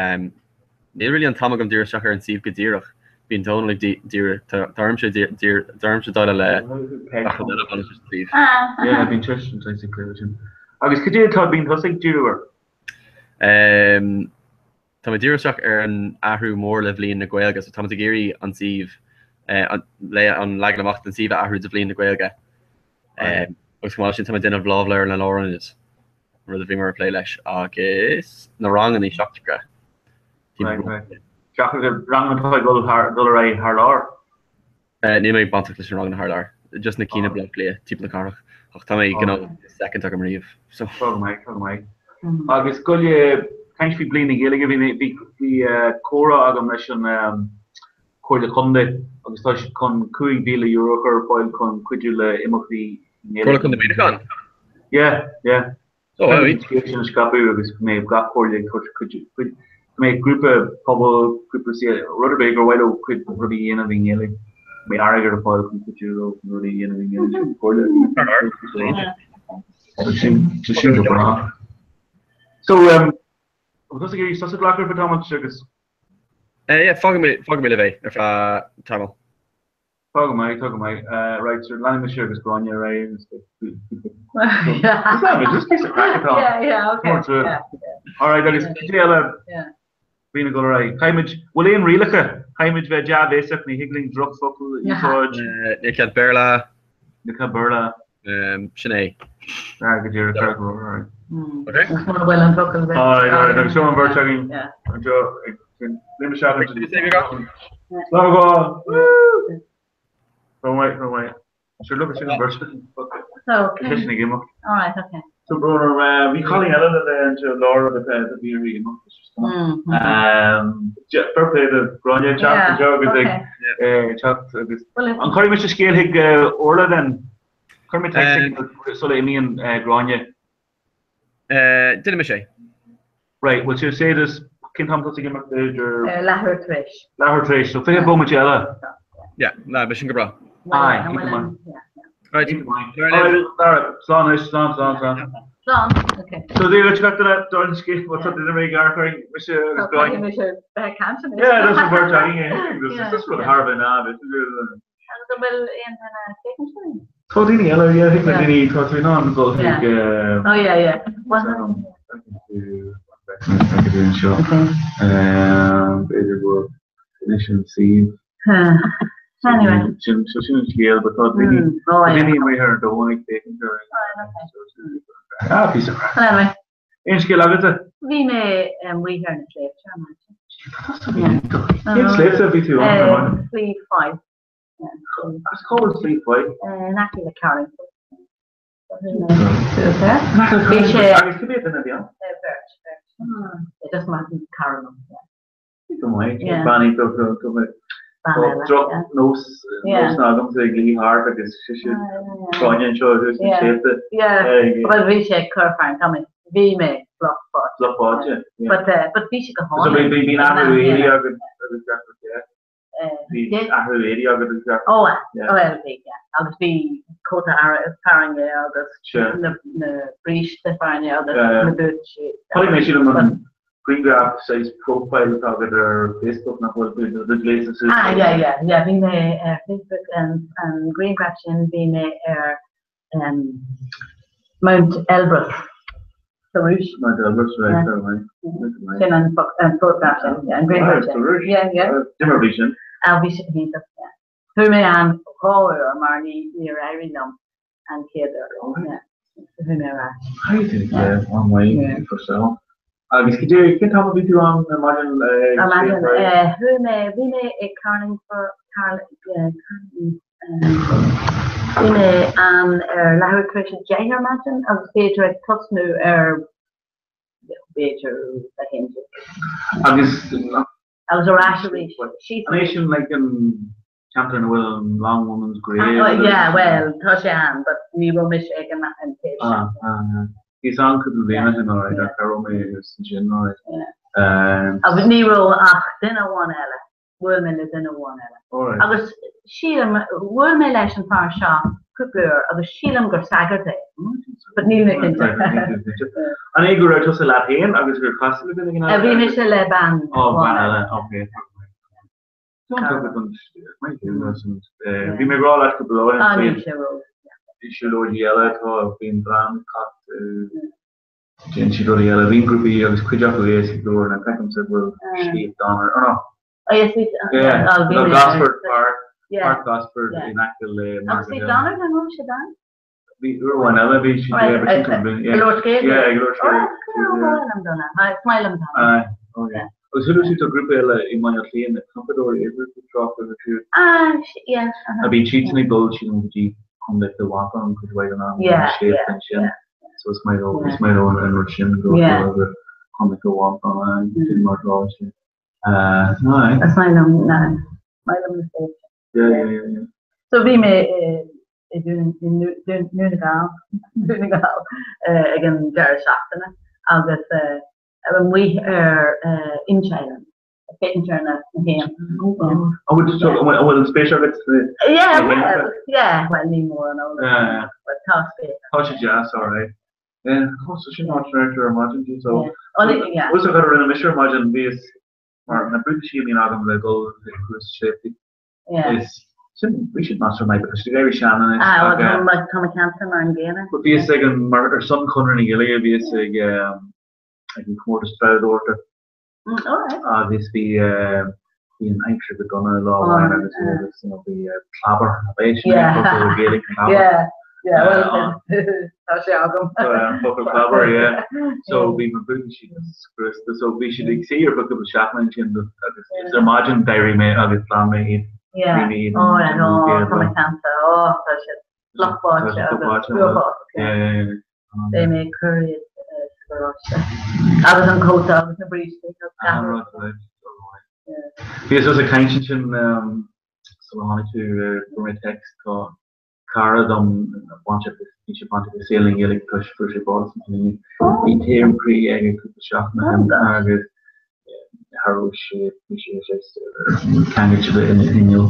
Níl really an t-am agam díriú isteach ar an suíomh go díreach. Bíonn Dónal ag díriú, tá ormsa tá ormsa déileáil le gach rud eile a bhaineann leis an suíomh. Yeah, bíonn seisean saghas ag plé leis sin. Agus cad é atá, bíonn tusa ag díriú air? Tá mé ag díriú isteach ar an athrú mór le Bhliain na Gaeilge, so táimid ag iarraidh an suíomh, le an leagan amach den suíomh a athrú do Bhliain na Gaeilge. Agus chomh maith leis sin, tá mé ag déanamh lámhleabhar na lárionad, rud a bhíomar ag plé leis, agus na ranganna seachtracha. Right, right. Seachtracha, ranganna atá ag dul thar, dul ar aghaidh thar lear? Níl mé bainteach leis na ranganna thar lear, just na cinn i Baile Átha Cliath, timpeall na cathrach, ach tá mé gnóthach second agam riamh, so. Tá go maith, tá go maith. Agus goile, caint faoi Bliain na Gaeilge, bhí mé, bhí, bhí comhrá agam leis an Comhairle Contae agus tá siad chun €5,000 a chur ar fáil chun cuidiú le imeachtaí i nGaeilge. Comhairle Contae Mhuineacháin? Yeah, yeah. Oh, wow. An scéal sin a scaipeadh agus go mbeidh gach comhairle ag tabhairt cuid, cuid, go mbeidh grúpa pobail, grúpa C, rud ar bith gur mhaith leo cuid rudaí a dhéanamh i nGaeilge, go mbeidh airgead ar fáil chun cuidiú leo na rudaí a dhéanamh i nGaeilge sin comhairle. So sin, so sin go breá. So, um, bhfuil tusa ag iarraidh sos a ghlacadh ar feadh tamaill agus? Eh, yeah, fágfaidh mé, fágfaidh mé libh é ar feadh tamaill. Tá go maith, tá go maith. Right, so leanfaidh mise agus Gráinne ar aghaidh agus just piece of craic atá. Yeah, yeah, okay. Yeah, yeah. All right, agus cad é eile bíonn ag dul ar aghaidh. Caithfimid, bhfuil aon rialacha? Caithfimid bheith dea-bhéasach, ní thig linn drochfhocail a úsáid. Níl cead Béarla. Níl cead Béarla. Sin é. Ah, go díreach, go all right. Okay. Mura bhfuil an focal All right, all right, agus seo an bheirt againn. Anseo ag Léim isteach ansin. Slán a ghabháil! Woo! Go maith, go maith. Sure, look, sin an bheirt. So, okay. Tá sin ag imeacht. All right, okay. So, brón orm, bhí cailín eile le bheith anseo, Laura, but tá bhí uirthi imeacht. Fair play do Gráinne teacht anseo agus ag teacht agus. An cuirfidh mise scéal chuig Orla then? Cuirfidh mé text sula imíonn Gráinne. Déanfaidh mise é. Right, bhfuil sé sé just cén t-am atá tú ag imeacht idir? Leathuair tar éis. Leathuair tar éis, so 20 bomaite eile. Yeah, ná, beidh sin go breá. Aye, go maith. Right. Alright, slán anois, slán, slán, slán. Slán, okay. So Dia duit gach duine, don scéal, what's up, duine mé gar chuir mise agus Tá Gráinne. mise bheith ag caint anois. Yeah, that's an bheirt againn é. This is rud thar a bheith ná, Agus an bhfuil aon duine ag féachaint sin? Tá daoine eile, yeah, thig le daoine, tá tú in ann dul chuig. Oh yeah, yeah. Well, anseo. B'fhéidir go bhfuil anois an suíomh. Anyway. Sin sin an scéal, but tá daoine Oh, yeah. daoine amuigh ar an domhan ag féachaint ar Ah, piece of crap. Anyway. Aon scéal agatsa? Bhí mé amuigh ar na sléibhte ar maidin. Cén sléibhte a bhí tú ann ar maidin? Sliabh Fife. Agus cá bhfuil Sliabh Fife? In aice le Carlingford. In aice le Bhí sé Carlingford. Agus cé mhéad duine a bhí ann? Beirt, beirt. Just mar cara liom, yeah. Go maith, Yeah. bean iontach go go maith. Bean Tá eile, droch yeah. nós Yeah. nósanna agamsa ag luí thart agus sise Yeah. Gráinne anseo thuas na Yeah. sléibhte. Yeah, Ag well bhí sé ag cur fearthainn, tá mé, bhí mé fliuch báite. fliuch báite. yeah. But, uh, but bhí sé go So bhí hálainn. bhí bíonn athrú Yeah. éadaí agat agus gach rud, yeah. Bhí athrú éadaí agat agus gach Ó, Yeah. well bhí, yeah. Agus bhí cóta fearthainne agus Sure. na na bríste fearthainne agus Yeah, yeah. na buaitsí. Chonaic mé sílim an grianghraf saghas profile atá agat ar Facebook nach bhfuil tú do ghléasadh suas. Ah, yeah, yeah, yeah, bhí mé ar Facebook an an grianghraf sin bhí mé ar um, Mount Elbrus sa Rúis. Mount Elbrus, right, yeah. right. Sin an an photograph sin, yeah, an grianghraf Right, sin. sa Rúis. Yeah, yeah. Cad é mar a bhí sin. Ah, bhí sé iontach, yeah. Chuaigh mé ann dhá uair mar ní níor éirigh liom an chéad uair. Yeah. Chuaigh mé ar ais. I think, yeah, one way Yeah. for so. Agus cad é cén t-am a bhí tú ann ar maidin Ar maidin, eh, chuaigh mé, bhí mé ag Carlingford, Carl, yeah, Carling, eh, bhí mé ann ar leathuair tar éis a 10 ar maidin agus b'fhéidir ag tosnú ar, b'fhéidir a 11. Agus Agus ar ais arís, síos an é sin like an ceantar ina bhfuil an Long Woman's Grave? Ah, yeah, well, tá sé ann, but ní raibh mise ag an an taobh sin. Ah, ah, ah. Bhíos ann cúpla bliain ó shin, alright, ach cha raibh mé ansin, alright. Yeah. Um, Agus ní raibh ach duine amháin eile, bhuail mé le duine amháin eile. alright. Agus sílim, bhuail mé leis an fear seo cúpla uair agus sílim gur sagart é, but níl mé cinnte. An é go raibh tusa leat féin agus gur chas tú le duine éigin eile? Bhí mise le bean Oh, bean amháin eile, okay. Bhí mé ag rá leat cúpla lá ó shin Ah, faoi níl sé ró. siúlóidí eile atá, bíonn dream cat, déanann siad rudaí eile, bíonn grúpaí agus cuid acu éasca go leor, na feicimse go bhfuil Sliabh Donard, or no, Oh, yes, bhí, yeah, oh, bhí no, mé. Gosford Park, Yeah. Park Gosford Yeah. in aice le Agus Margaret bhí Hill. Donard an raibh siad ann? Bhí uair amháin eile bhí siad, yeah, but sin cúpla bliain, yeah. Ag labhairt Gaeilge? Yeah, ag labhairt Oh, Gaeilge, is maith liom Donard, is maith liom Donard. Aye, oh yeah. Agus chuala tú tá grúpa eile i mBaile Átha Cliath, na Campadóirí, ar grúpa tráchta acu siúd. Ah, yeah, uh-huh. A bhíonn siadsan ag dul sílim go dtí Contae Chill Mhantáin cuid mhaith den am, Yeah, na sléibhte yeah, ansin. yeah. So is maith leo, Yeah. is maith leo an rud sin go Yeah. go Contae Chill Mhantáin, aye, sin mar atá sé. Uh, aye. Is maith liom, na, maith liom na sléibhte. Yeah, yeah, yeah, yeah. So bhí mé i Dún na nGall, Dún na nGall ag an deireadh seachtaine agus amuigh ar Inch Island ag féachaint ar na héin. An bhfuil an spéis agat sna Yeah, héin? well, yeah, well ní mór an eolas. Yeah. But tá spéis. Tá sé deas, alright. Yeah, so sin áit ar ar maidin, so. Yeah. Bhfuil a fhios agat cad a rinne mise ar maidin, bhíos mar na buataisí a bhíonn agam le dul ag cúrsa sléibhte Yeah. is sin bhí siad measartha maith but tá siad ag éirí sean anois Ah, well, ach, tá mo tá mo cheannsa mar an gcéanna. But bhíos ag an mar ar son Chonradh na Gaeilge bhíos ag um, ag an comórtas treabhdóireachta Mm, alright. agus bhí um, bhí an aimsir go dona lá Oh, amháin agus yeah. agus you know, bhí uh, clabar a b'é sin Yeah. é focal Gaeilge clabar. Yeah, yeah, well, Uh, tá sé agam. Uh, focal clabar, yeah. So bhí mo bhuataisí scriosta, so bhí siad ag suí ar feadh cúpla seachtain ansin agus Yeah. ar maidin d'éirigh mé agus ghlan mé iad. Yeah. Bhí mé iad Oh, yeah, no, an tá mo cheannsa, oh, tá siad fliuch báite Tá siad agus báite, uafásach, yeah. Yeah, yeah, yeah. Beidh mé ag cur iad sa gharáiste. Agus an cóta agus na brístí agus Ah, gach rud. right, right. Alright. Yeah. Bhíos ag caint ansin sula tháinig tú fuair mé text tá cara dom bainteach bhí sé bainteach le saol na Gaeilge toisc fuair sé bás ansin. Bhí taom croí aige cúpla seachtain ó shin agus cha raibh sé bhí sé ceangailte ina inneall.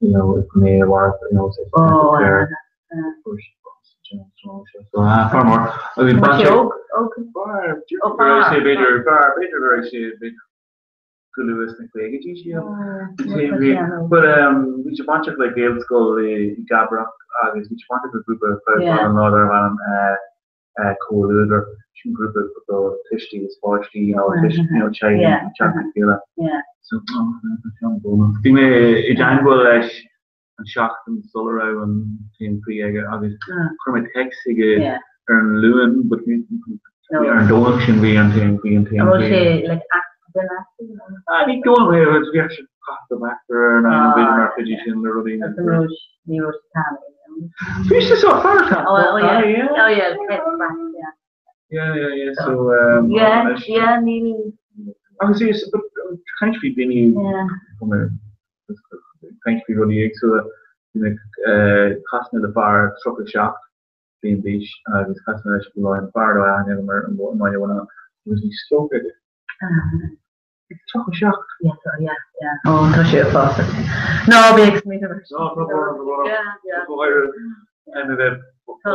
you know, mé a mharbh, you know, Oh, ar So, ah, fear mór. Agus Bhí bhain sé sé óg, óg. Fear, Ó, go raibh sé fear. b'fhéidir, fear, b'fhéidir go raibh sé b'fhéidir go luath sna caogaidí, sílim. But um, bhí sé bainteach le Gaelscoil i gCabrach agus bhí sé bainteach le grúpa Yeah. an lá darbh ainm eh, Comhluadar, sin grúpa do tuistí is páistí, you know, tuist, you know, teaghlaigh, Yeah. teacht le chéile. Yeah. So, oh, Bhí mé i dteagmháil leis an seachtain sula raibh an taom croí aige agus chuir mé text chuige Yeah. ar an Luan but bhí No. ar an Domhnach sin bhí an taom bhí an taom An raibh croí. sé like accident accident? Ah, ní dóigh liom é, bhí sé caitheamh tobac ar an Ah, b'fhéidir mar chuid sin le rudaí. Agus an raibh sé- ní raibh sé tanaí, no? Bhí sé so fear tá. Oh, oh yeah. yeah. Oh yeah, head back, yeah. Yeah, yeah, yeah. So um, Yeah, anois- yeah, níl, Agus é, but caint faoi daoine yeah. caint faoi rudaí éagsúla. Bhí mé chas mé le fear 37 bliain d'aois agus chas mé leis go raibh an fear a aithne agam ar an mBaile Bhuirne agus bhí stróc aige. Ah. 37. Yeah, so, yeah, yeah. Oh, tá sé uafásach. Ná bí ag smaoineamh air sin. No, tá bora, tá bora. Yeah, yeah. Go háirithe, caithfidh mé bheith Tá,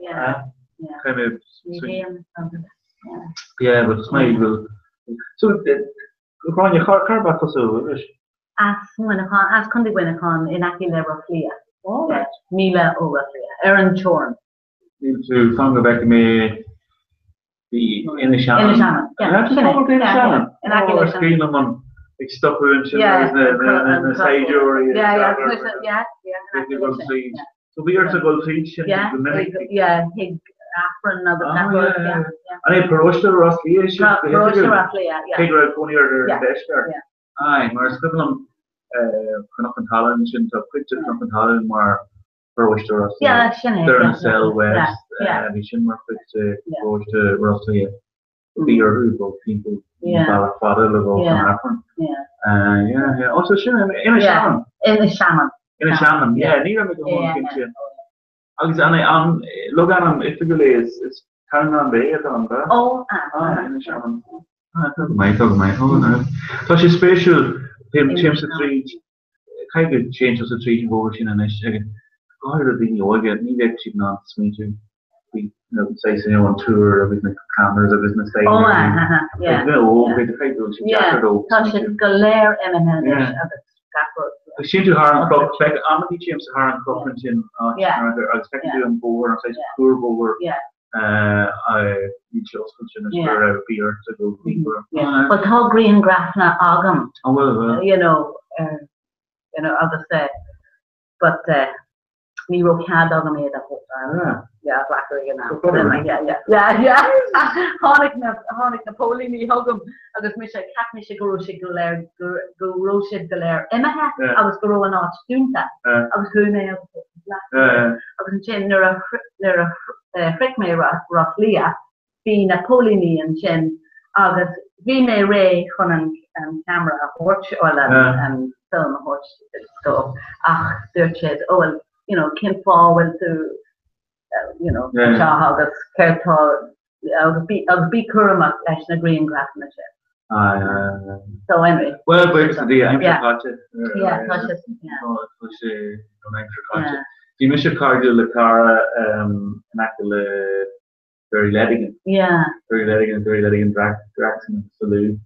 yeah, yeah. Caithfidh mé Ní bhíonn, yeah. Yeah, but it's my will. So, Gráinne, cárb as tusa anois? As Muineachán, as Contae Mhuineacháin in aice le Ros Liath. Oh, Yeah, míle ó Ros Liath, ar an teorainn. Níl tú fan go bhfeicfidh mé bhí Inishannon. Inishannon, yeah, sin é, Inishannon. yeah, yeah, in aice Oh, leis is an- cuimhin liom an ag stopadh ansin Yeah, agus na- na- na- na an- saighdiúirí Yeah, yeah, ag yeah, yeah, in aice ag dul leis sin, tríd. yeah. So bhí ort a dhul tríd sin Yeah, go minic. ag- yeah, chuig Aifreann agus Ah, gach rud, yeah, yeah, yeah. yeah. An é Paróiste Ros Liath sin Pra- go Paróiste hoifigiúil? Ros Liath, yeah. Cé go raibh cónaí ort ar an Yeah, deisceart. yeah. Aye, mar is cuimhin liom eh, Cnoc an Talaimh sin, tá cuid de Chnoc an Talaimh mar Paróiste Ros Liath. Yeah, sin é, yeah, Durnsell yeah, West, yeah. eh, bhí sin mar chuid de Yeah. Paróiste Ros Liath. Bhí orthu dul timpeall Yeah. bealach fada le dhul chun Yeah. Aifrinn. Yeah. Eh, yeah, yeah. Oh, so sin Inishannon. Inishannon. Inishannon, yeah, ní raibh mé go Yeah, hiomlán cinnte. Agus an é an logainm oifigiúil é is is Townland Bay atá ann, ab ea? Ó, ah, Ah, Inishannon. Ah, tá go maith, tá go maith. Ó, no. Tá sé spéisiúil, téim téimse tríd, caithfidh go dtéann tusa tríd an bhóthar sin anois agus go háirithe daoine óga, ní bheadh siad in ann smaointiú faoi, you know, saghas, you know, an túr agus na cameras agus na Ó, saighdiúirí. ah, ah, yeah. Ag bheith óg, b'fhéidir caithfidh go bhfuil sé Yeah, deacair dóibh tá siad smaointiú. go léir imithe anois Yeah. agus gach rud. Agus téann tú thar an chnoc, feic, amantaí téimse thar an chnoc ansin, áit Yeah. agus feiceann Yeah. tú an bóthar, an saghas Yeah. cuarbhóthar, Yeah. níl sé oscailte anois Yeah. go raibh bhí ort a dhul timpeall. Yeah. Well, tá grianghrafanna agam. An bhfuil, bhfuil? You know, you know, agus eh, but eh, ní raibh cead agam iad a thógáil. Yeah. Yeah, glacadh ag an am. So probably. Yeah, yeah, yeah, yeah. Tháinig na, tháinig na póilíní chugam agus mise, cheap mise go raibh siad go léir, go, go raibh siad go léir imithe Yeah. agus go raibh an áit dúnta. Yeah. Agus chuaigh mé agus Yeah, yeah. Agus ansin nuair a, nuair a shroich mé Ros Liath, bhí na póilíní ansin agus bhí mé réidh chun an ceamara a thabhairt, bhuel an film a thabhairt dóibh ach dúirt siad, oh well, you know, cén fáth a bhfuil tú, you know, anseo agus céard tá, agus bí, agus bí cúramach leis na grianghrafanna sin. Aye, aye, aye. So anyway. Well, buíochas le Dia, aimsir Yeah. chaite. Yeah, tá sé, yeah. Tá sé an aimsir chaite. Yeah. Bhí mise cairdiúil le cara in aice le Derrylettigan. Yeah. Derrylettigan, Derrylettigan, Draxon agus Salou.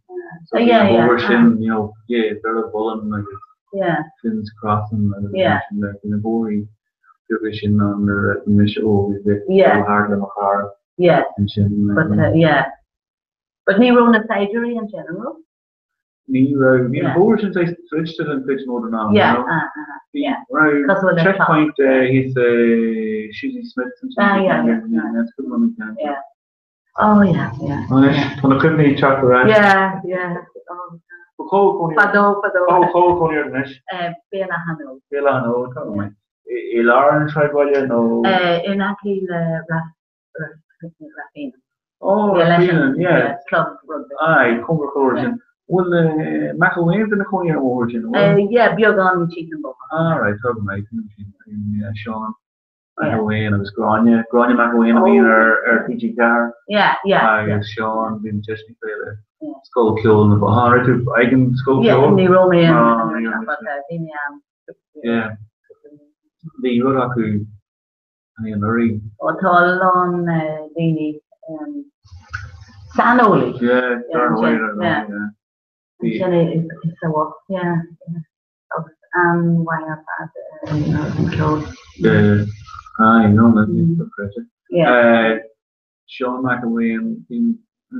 So Oh, bhí yeah, an yeah. bóthar sin, you know, yeah, Doire Bhullain agus Yeah. Finn's Crossing agus Yeah. sin like, na bóithrí beaga sin ann nuair a bhí mise óg, bhí Yeah. dul thart le mo chara. Yeah. Ansin. But, uh, yeah. But ní raibh na saighdiúirí ansin, an raibh? Ní raibh, bhí an Yeah. bóthar sin saghas druidte den chuid is mó den am, Yeah, you know. ah, ah, Bhí yeah. raibh Cosúil le checkpoint thíos Susie Smith ansin. Ah, yeah, yeah, yeah. That's good one again. Yeah. Oh, yeah, yeah. Anois, tá na cuimhní ag teacht ar ais. Yeah, yeah. Oh. Ba cá bhfuil cónaí ort? Fadó, fadó. Cá bhfuil cónaí ort anois? Béal Átha an Óil. Béal Átha an Óil, tá go maith. I lár an tsráidbhaile nó? In aice le Rath Rath Oh, Yeah, Rath leis an Fíonan, yeah. yeah, club rugby. Aye, cóngarach go leor sin. Bhfuil McElwain's ina cónaí ar an bhóthar sin, an bhfuil? Yeah, beagán síos an bóthar. Ah, right, tá go maith. Yeah, Seán McElwain agus Gráinne, Gráinne McElwain a bhíonn ar ar TG4. Yeah, yeah. Agus Seán, bhí deis ag plé le Scoil Ceoil na Botháin. Raibh tú ag an Scoil Yeah, Ceoil? ní raibh mé No, ní in, raibh but mé. bhí mé ann. Yeah. Bhí rud acu anuraidh. Ó tá a lán daoine saineolaí. Yeah, dar ndóigh, dar ndóigh, yeah. Ansin i sa bhfoth, yeah, yeah. Agus an-mhaith ar fad an ceol. Yeah, aye, no, no, dochreidte. Yeah. Seán McElwain, rinne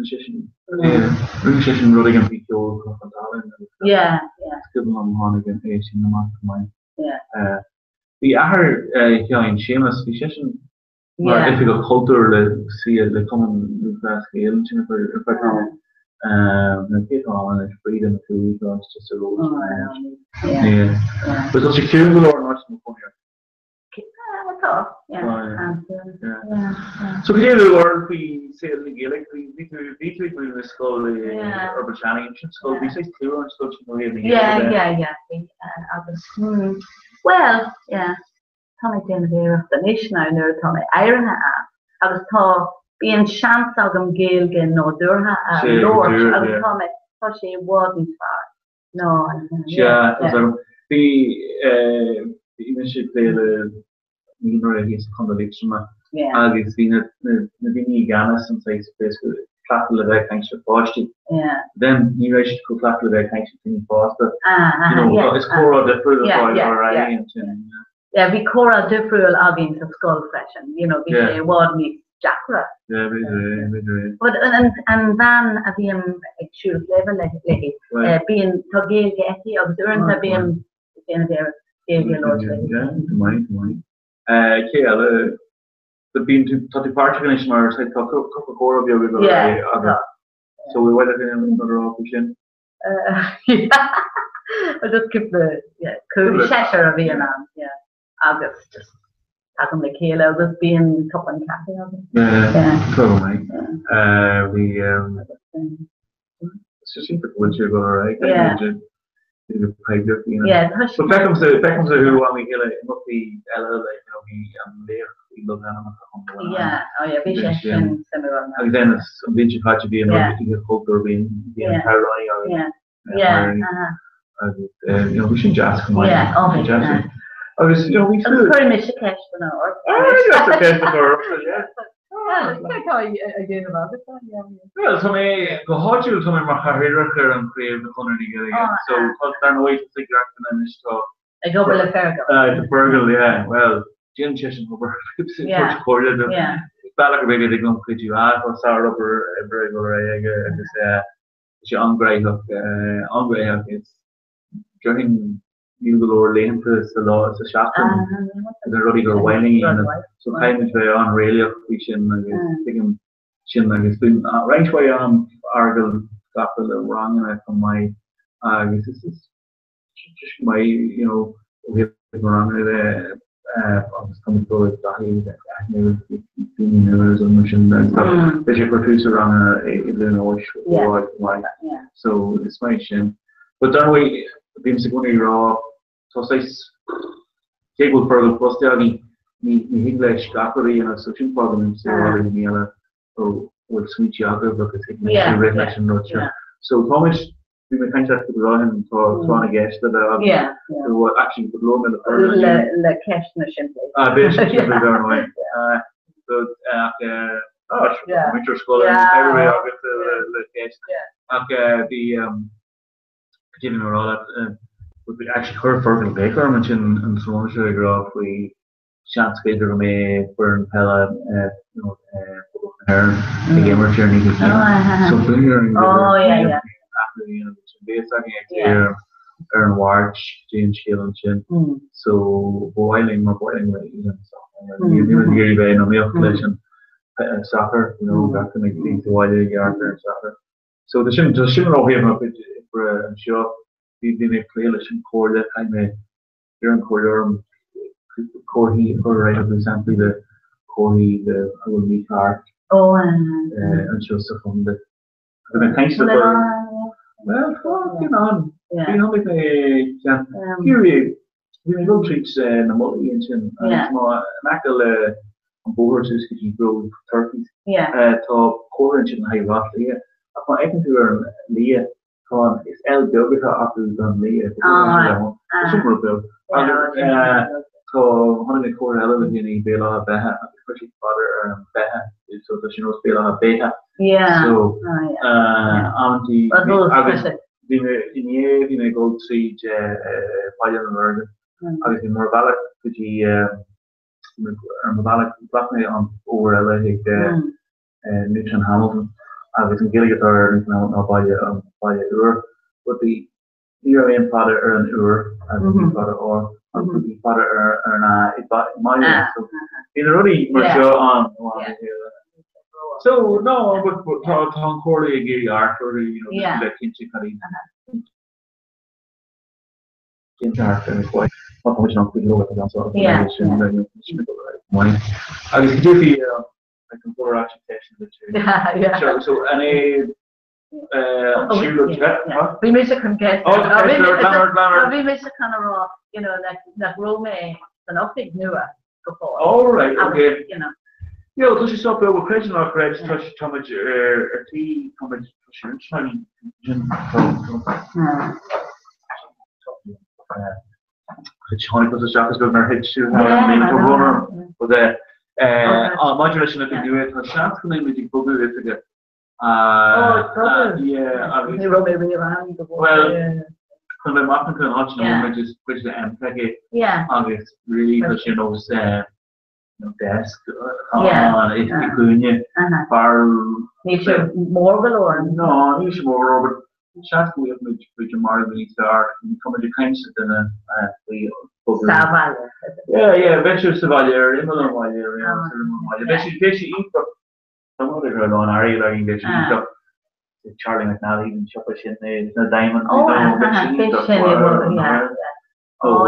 seisean, rinne seisean rud éigin faoi cheol Chnoc an Talainn agus Yeah, yeah. is cuimhin liom tháinig an é sin amach go maith. Yeah. Bhí athair Sheáin, Séamus, bhí seisean mar Yeah. oifigeach cultúir le le Cumann Lúthchleas Gael ansin ar feadh ar feadh tamaill. Nó cé atá ann anois, Bríd Nic Cumhaigh atá istigh sa ról sin anois. Yeah. Yeah. Yeah. But tá sé ciúin go leor an áit ina cónaí ort. Tá, yeah. Yeah. Yeah. So cad é do bharúil faoi saol na Gaeilge? Bhí bhí tú bhí tú ag múineadh i scoil i Yeah. Ard an tSeanaigh, sin scoil, bhí saghas clú ar an scoil sin ó thaobh na Gaeilge Yeah, de. yeah, yeah, bhí, agus, hmm, well, yeah, tá mé ag déanamh iarracht anois now nuair atá mé éirithe as, agus tá, bíonn seans agam Gaeilge nádúrtha a Sé, go labhairt díreach, agus yeah. tá mé, tá sé i bhfad níos fearr ná, Sea, yeah, tá yeah. agam. Bhí, bhí mise ag plé le naíonra thíos i Contae Liatroma Yeah. agus bhí na, na, na daoine i gceannas an saghas cleachta le bheith ag caint le páistí. Yeah. Then ní raibh siad chomh cleachta le bheith ag caint le daoine fásta. Ah, You know, yeah, is comhrá difriúil Yeah, atá ag yeah, ar yeah. aghaidh ansin. Yeah, bhí comhrá difriúil againn sa scoil freisin, you know, bhí Yeah. sé i bhfad níos deacra. Yeah, b'fhéidir é, b'fhéidir é. But an, an, an bhean a bhím ag siúl sléibhe le, léi, Right. eh, bíonn, tá Gaeilge aici agus uaireanta Right. bím ag déanamh iarracht Gaeilge a labhairt léi. Yeah, go maith, go maith. Eh, cé eile? Bíonn tú, tá tú páirteach anois mar tá cúpla comhrá beag ag dul ar Yeah, aghaidh agat. tá. So bhfuil uait aon rud a rá faoi sin? Eh, well just cúpla, yeah, cúig, seisear a bhíonn ann, yeah. Agus just tagaim le chéile agus bíonn cupán caife againn. Yeah, Yeah. go maith. Eh, bhí, um, It's just iontach go bhfuil sé ag dul ar aghaidh. Yeah. Yeah, tá So feicimse feicimse thú am a chéile imeachtaí eile like you know bhí an léacht faoi logainmneacha chun go bhfuil Yeah, oh yeah, bhí sé sin suimiúil. Agus then is an bhliain seo caite bhí an Yeah. oíche chultúir bhí bhí an Yeah. t-amhránaí againn. Yeah, yeah, uh-huh. Agus eh, you know bhí sin deas go maith. Yeah, oh bhí, Deas. uh. Agus you know bhí Agus cuirfidh mise ceisteanna ort. Ah, that's a ceist a chur ortsa, yeah. Céard atá á dhéanamh agat? Bhuel, tá mé, go háitiúil tá mé mar chathaoirleach ar an chraobh de Chonradh na Gaeilge. So tá, dar ndóigh, tá ag Reachtanna anois tá. Ag obair le Fergal. Uh, Fergal, yeah. Well, déanann seisean obair tabhairt comhairle dom. Bealach ar bith a dtig liom cuidiú. Ah, tá sárobair oibre ag dul ar aghaidh aige agus tá sé an-ghnóthach, an-ghnóthach. Is déarfainn níl go leor laethanta sa lá, sa seachtain de na rudaí gur mhaith linn a dhéanamh. So caithfidh muid bheith an-réalaíoch faoi sin agus tuigim sin agus bíonn roinnt mhaith am Fheargail gafa le ranganna chomh maith agus is is just go maith you know ó thaobh na ranganna de agus tá muid dul i dtaithí aithne ar daoine nua agus mar sin de. Beidh sé ag cur tús le ranganna i Luan Eois chomh maith. So is maith sin. But dar ndóigh, bímse i gcónaí ag rá, tá saghas, cé go bhfuil Fergal fostaithe againn, ní ní thig leis gach rud a dhéanamh, so sin fáth go mbímse ag rá le daoine eile ó bhfuil smaointe agaibh agus thig libhse rith leis an rud seo. So táimid, bhí mé ag caint leat cúpla lá ó shin, tá tráth na gceist le bheith againn. So actually, go labhair mé le Fergal Le le ceisteanna simplí. Ah, b'fhéidir sin simplí dar ndóigh. So ach eh, ah, muintir scoile everywhere agat le le ceist. Ach bhí cad é bhí mé a rá leat, actually chuir Fergal béic orm ansin an tráthnóna seo ag rá faoi seans b'fhéidir go mbeidh foireann peile you know Poblacht na hÉireann ag imirt ar an oíche chéanna. So b'fhéidir ar an athrú a dhéanamh ansin. Beidh fhios againn ag ar ar an Mháirt cad é an scéal ansin. So ba mhaith linn mar ba mhaith linn you know níl muid ag iarraidh bheith in iomaíocht leis an sacar you know gach duine ag sa bhaile ag amharc ar an sacar. So tá sin, tá sin ó thaobh mo chuid oibre anseo, bhí, bhí mé ag plé leis an chomhairle, caithfidh mé, d'iarr an chomhairle orm cúpla comharthaí a chur ar aghaidh agus samplaí de chomharthaí de a bhfuil mícheart anseo sa chontae. Bhí mé ag caint le Bhuel, tá, bíonn ann. Bhí tháinig mé ceann, Ciarraí, Bhí mé ag dul tríd na Mullaí ansin agus má in aice le an bóthar suas go dtí Grove Turkeys tá comhartha ansin le haghaidh Ráth Liath ach má fhéachann tú ar an liath Tá an, is L beag atá acu don liath. Sin rud beag. Agus tá, chonaic mé comhartha eile le déanaí, Béal Átha Beithe, agus chuir siad fada ar an Beithe, so tá sé nós Béal Átha Béithe. So, amantaí, agus bhí mé, inné bhí mé ag dul tríd Baile na Lorgan agus bhí mé ar mo bhealach go dtí, ar mo bhealach, ghlac mé an bóthar eile chuig Newtownhamilton agus an Ghaeilge atá ar Newtownhamilton ná Baile an Baile Úr. But bhí ní raibh aon fada ar an Úr agus bhí fada ar agus bhí fada ar ar an A i mBaile. So bhí na rudaí mar seo ann ó am go chéile. So no, but but tá tá an Chomhairle ag iarraidh amharc orthu, you know, just le cinnte cad iad. Agus go dtiocfaidh Bhí mise chun ceist Bhí mise chun a rá you know nach raibh mé san oifig nua go fóill. All right, okay. You know. Yeah, tá sé seo beag creid nó ná creid tá táimid ar ar tí táimid tá sé sin Tháinig tusa isteach is beag nár thit tú tá brón orm but maidir leis an oifig nua tá seans go mbeidh muid ag bogadh oifige. Ní raibh mé riamh ann go bhfuil. Well chun bheith macánta an áit ina bhfuil muid is cuid de MTech é agus really tá sé nós desk atá i gcúinne fear. Níl sé mór go leor. No, níl sé mór go leor, but seans go bhfuil muid b'fhéidir margadh níos fearr. Tá muid ag caint le duine faoi bogadh. Sa bhaile. Yeah, yeah, bheadh sé sa bhaile, ar imeall an bhaile, ar imeall an bhaile. Bheadh sé, bheadh sé iontach. Tá muid ag rá lán airgid againn, bheadh sé iontach. Charlie McNally, an siopa sin, na Diamonds, you know, bheadh sé iontach. Oh,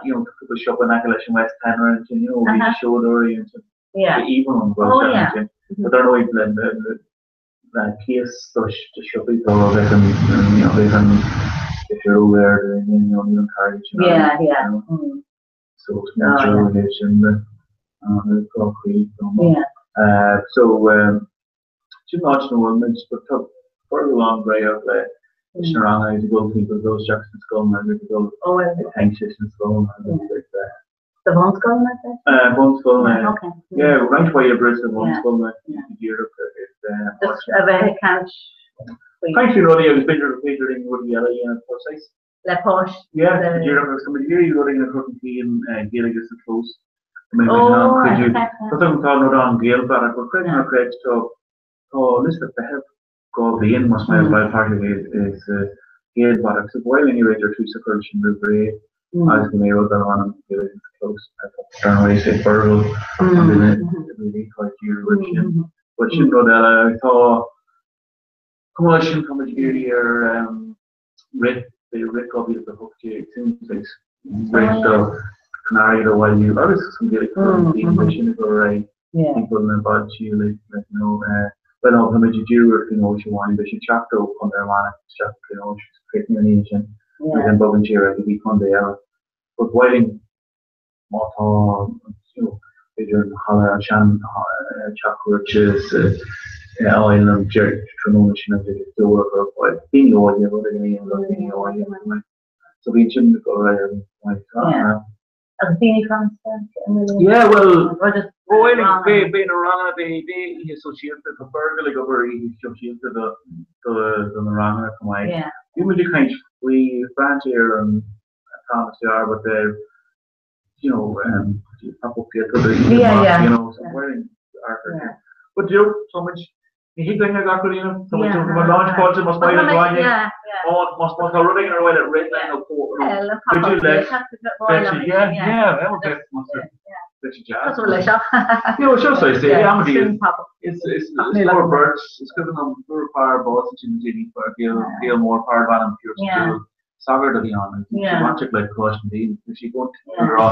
you know, cúpla siopa in aice leis an West Penryn ansin, you know, bhí seodóirí ansin, bhí aoibhinn an bhfuil sé ansin. But dar ndóigh, le le cíos do siopaí tá bheadh an, you know, bheadh an ró-dhaor do you know, níl an t-airgead sin Yeah, yeah. Mm. So it's not true é sin le tá croí Yeah. So Sin an áit ina bhfuil muid, but tá Fergal an-ghnóthach le leis na ranganna agus ag dul timpeall, ag dul isteach sna scoileanna agus ag dul ag caint leis na scoileanna agus like that. Sa bhunscoileanna is é? Bunscoileanna, yeah, roinnt mhaith oibre sa bhunscoileanna go díreach agus Just a bheith ag caint faoi. Caint faoi rudaí agus b'fhéidir b'fhéidir linn rudaí eile a dhéanamh tá saghas. Le páistí. Yeah, go díreach agus tá muid ag iarraidh rud éigin a chur chun cinn Gaeilge sa chlós go mbeidh muid in ann cuidiú. Tá tá tá an rud an Ghaelbhratach, but creid nó ná creid tá tá liosta feithimh 2 bhliain más maith bheith páirteach i sa Ghaelbhratach. So ba mhaith linn b'fhéidir tús a chur leis sin roimh ré agus go mbeidh rud darb ainm Gaeilge sa chlós ar ndóigh is é Fergal an duine a bhí ag díriú air sin. But sin rud eile agus tá chomh maith leis sin tá muid ag iarraidh ar rith, beidh rith 2018, sin saghas rith do chun airgead a bhailiú agus an Ghaeilge a chur chun cinn, beidh sin ag dul ar aghaidh timpeall na bailte uilig like you know bhuel tá muid ag díriú ar Chluain Eois amháin, beidh sé ag teacht ó Chontae Fhear Manach isteach go Cluain Eois agus críochnú ina dhiaidh sin agus then bogann sé ar aghaidh go dtí contae eile. But ba mhaith linn má tá you know b'fhéidir an halla an sean teach cúirte sa áil an tráthnóna sin agus ag dul a chur ar fáil. Daoine óige rud éigin a dhéanamh le daoine óige. So bíonn sin ag dul ar aghaidh ar an Agus daoine fásta? Yeah, well, beidh beidh na ranganna beidh beidh oíche sóisialta tá Fergal ag obair oíche sóisialta do do na ranganna chomh maith. Bhí muid ag caint faoi braitheann sé ar an an t-am is fearr but they're you know um pop-up theatre Yeah, yeah. you know so wearing Yeah. But you know, tá muid ní thig linn gach rud a dhéanamh tá muid tá muid launch fáilte más maith le Gráinne Yeah, yeah. Má má má tá rud éigin ar mhaith le rith linn nó có nó Yeah, le pop-up cuidiú leis theatre, beidh sé yeah yeah yeah beidh Yeah. beidh sé deas. Cosúil leis seo. You know, seo saghas é Yeah, amaidí sin pop-up. is is is mór beirt is cuimhin liom fuair fear bás ansin Jimmy Gael Gael mór fear darb ainm Pearse Yeah. Doole Sagart a bhí ann agus bhí sé Yeah. bainteach le Coláiste na Mí. Bhí sé i gcónaí Yeah. ag rá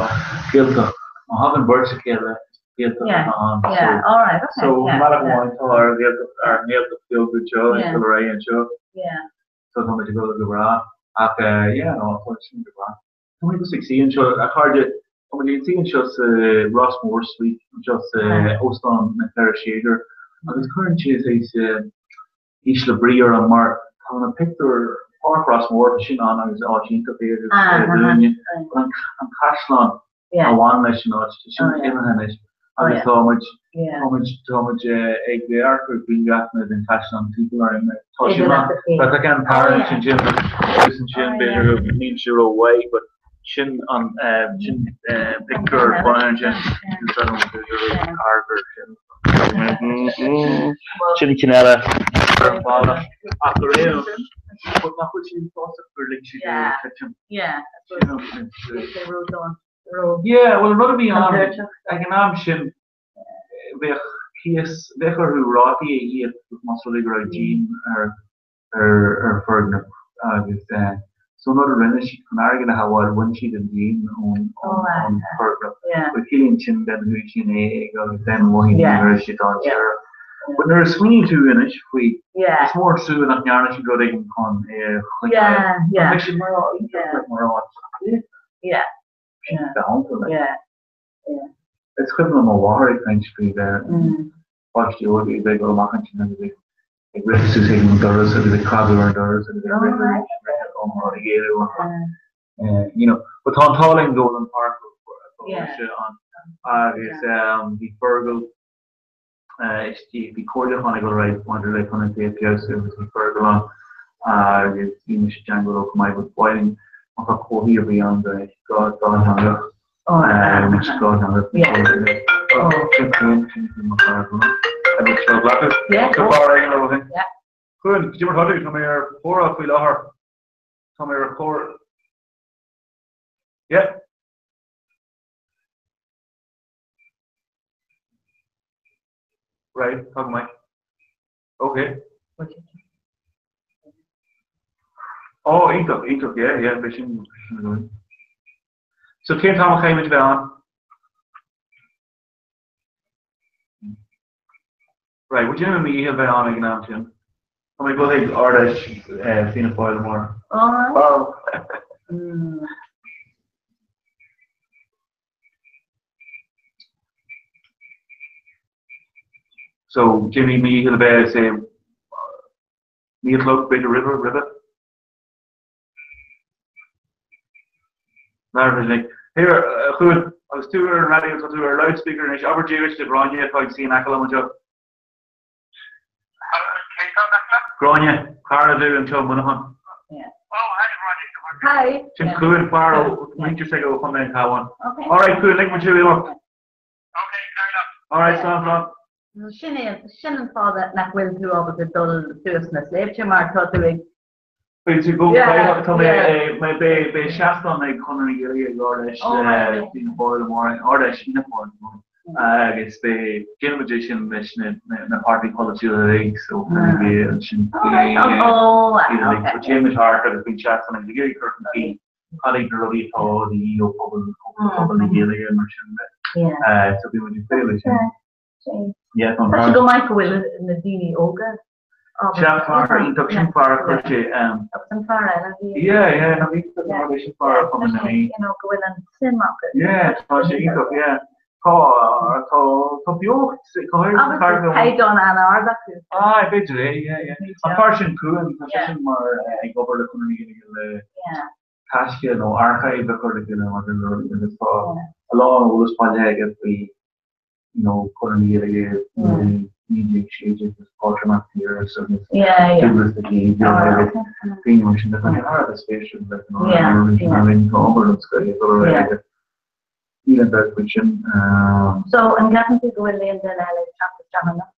Gaeltacht. Má thagann beirt le chéile, is Gaeltacht Yeah. atá ann. Yeah. So, All right. Okay. so yeah. bealach yeah. amháin tá ár Ghaeltacht, ár nGaeltacht beag anseo, ag Yeah. dul ar aghaidh anseo. Yeah. So tá muid ag dul go breá. Ach eh, yeah, no, tá sin go breá. Tá muid just ag suí anseo, a chairde, tá muid ag suí anseo sa Rossmore Suite, anseo sa Yeah. Óstán na Ceithre Séigear, agus cuireann sé saghas eh, ísle brí orm mar. Tá na pictiúir, Páirc Ros Mór, tá sin ann agus áit iontach í agus dúinne. An caisleán a bhain leis an áit, tá sin imithe anois agus tá muid, tá muid, tá muid ag amharc ar ghrianghrafanna den chaisleán timpeall orainn. Tá sin ann, tá ceann tarraingt ansin agus ansin b'fhéidir go níl sé rómhaith but sin an, sin pictiúr bunaithe ansin, b'fhéidir sin. Sin ceann eile ar an bhfada ach go raibh but nach bhfuil siad sásta gur lig siad é a titim. Yeah, well an rud a bhí ann ag an am sin bheadh cíos, bheadh orthu rátaí a íoc más rud é go raibh díon ar ar foirgneamh agus so an rud a rinne siad chun airgead a shábháil bhain siad an díon ón foirgneamh. But ciallaíonn sin then chuaigh sé in éag agus then mhothaigh go raibh sé dainséarach. But nuair a smaoiníonn tú anois faoi is mór an trua nach ndearna siad rud éigin chun é a choinneáil. Bheadh sé mar iontach mar áit. Sin galánta like. Is cuimhin liom mo mháthair ag caint faoi bheith páistí óga ag bheith ag dul amach ansin agus ag ag rith suas ag an doras agus ag preabadh ar an doras agus ag rith rith ón rud a ghéilleadh you know. But tá an t-ádh linn go bhfuil an páirc ann agus bhí Fergal istigh, bhí comhairliúchán ag dul ar aghaidh maidir le conas é a feabhsú agus bhí Fergal ann agus bhí mise i dteagmháil leo chomh maith but b'áil linn má tá comharthaí ar bith ann go dátheangach Tá mé ar chomhrá faoi láthair. Tá mé ar chomhrá. Yeah. Right, tá go maith. Okay. Oh, iontach, iontach, yeah, yeah, beidh sin, sin againn. So cén t-am a chaithfimid bheith ann? Right, bhuel déanfaidh mé mo dhícheall bheith ann ag an am sin. Tá mé ag dul chuig Ard-Fheis Fianna Fáil amárach. Alright. So déanfaidh mé mo dhícheall a bheith say 9 a chlog b'fhéidir roimhe, roimhe. Here, a Chuain, agus tú ar an raidió, tá tú ar loudspeaker anois, abair Dia duit do Ghráinne atá ag suí in aice liom anseo. Cé tá in aice leat? Gráinne, cara domh anseo i Muineachán. Oh, hi Gráinne. Hi. Sin Cuan, fear ó muintir s'aige ó Chontae an Chabháin. Okay. All right, Cuan, lig muid thú imeacht. Okay, fair enough. All right, slán, slán. Sin é, sin an fáth nach bhfuil tú ábalta dul suas na sléibhte mar tá tú ag Beidh tú go Gaelach, tá mé mé beidh beidh seastán ag Conradh na Gaeilge ag Ard-Fheis Fianna Fáil amárach, Ard-Fheis Fhianna Fáil amárach agus beidh déanfaidh muid é sin leis na na páirtí polaitiúla uilig so beidh ansin téann muid thart agus bíonn seastán agus ag iarraidh cur chun cinn cad iad na rudaí atá de dhíth ó phobal ó phobal na Gaeilge mar sin de. So bíonn muid ag plé leis sin. Yeah, Tá sé go maith go bhfuil na daoine óga Sea, fear iontach sin fear a chuir sé. Agus an fear eile bhí. Yeah, yeah, no bhí iontach mar bhí sin fear a chum na mí. You know, go bhfuil an suim acu. Yeah, tá sé iontach, yeah. Tá, tá, tá beocht, tá Agus caighdeán an-ard acu. Ah, b'fhéidir é, yeah, yeah. An fear sin Cuan, tá sé sin mar ag obair le Conradh na Gaeilge le taisce nó archive a chur le chéile mar agus tá a lán eolas bailithe aige faoi you know, Conradh na Gaeilge 1916 agus Pádraig Mac Piarais agus Dúglas de hÍde agus daoine mar sin. Tá sé thar a bheith spéisiúil like an áit tá obair den scoth ag dul ar aghaidh aige. Níl aon dabht faoi sin. So an gceapann tú go bhfuil aon duine eile ag teacht isteach anocht?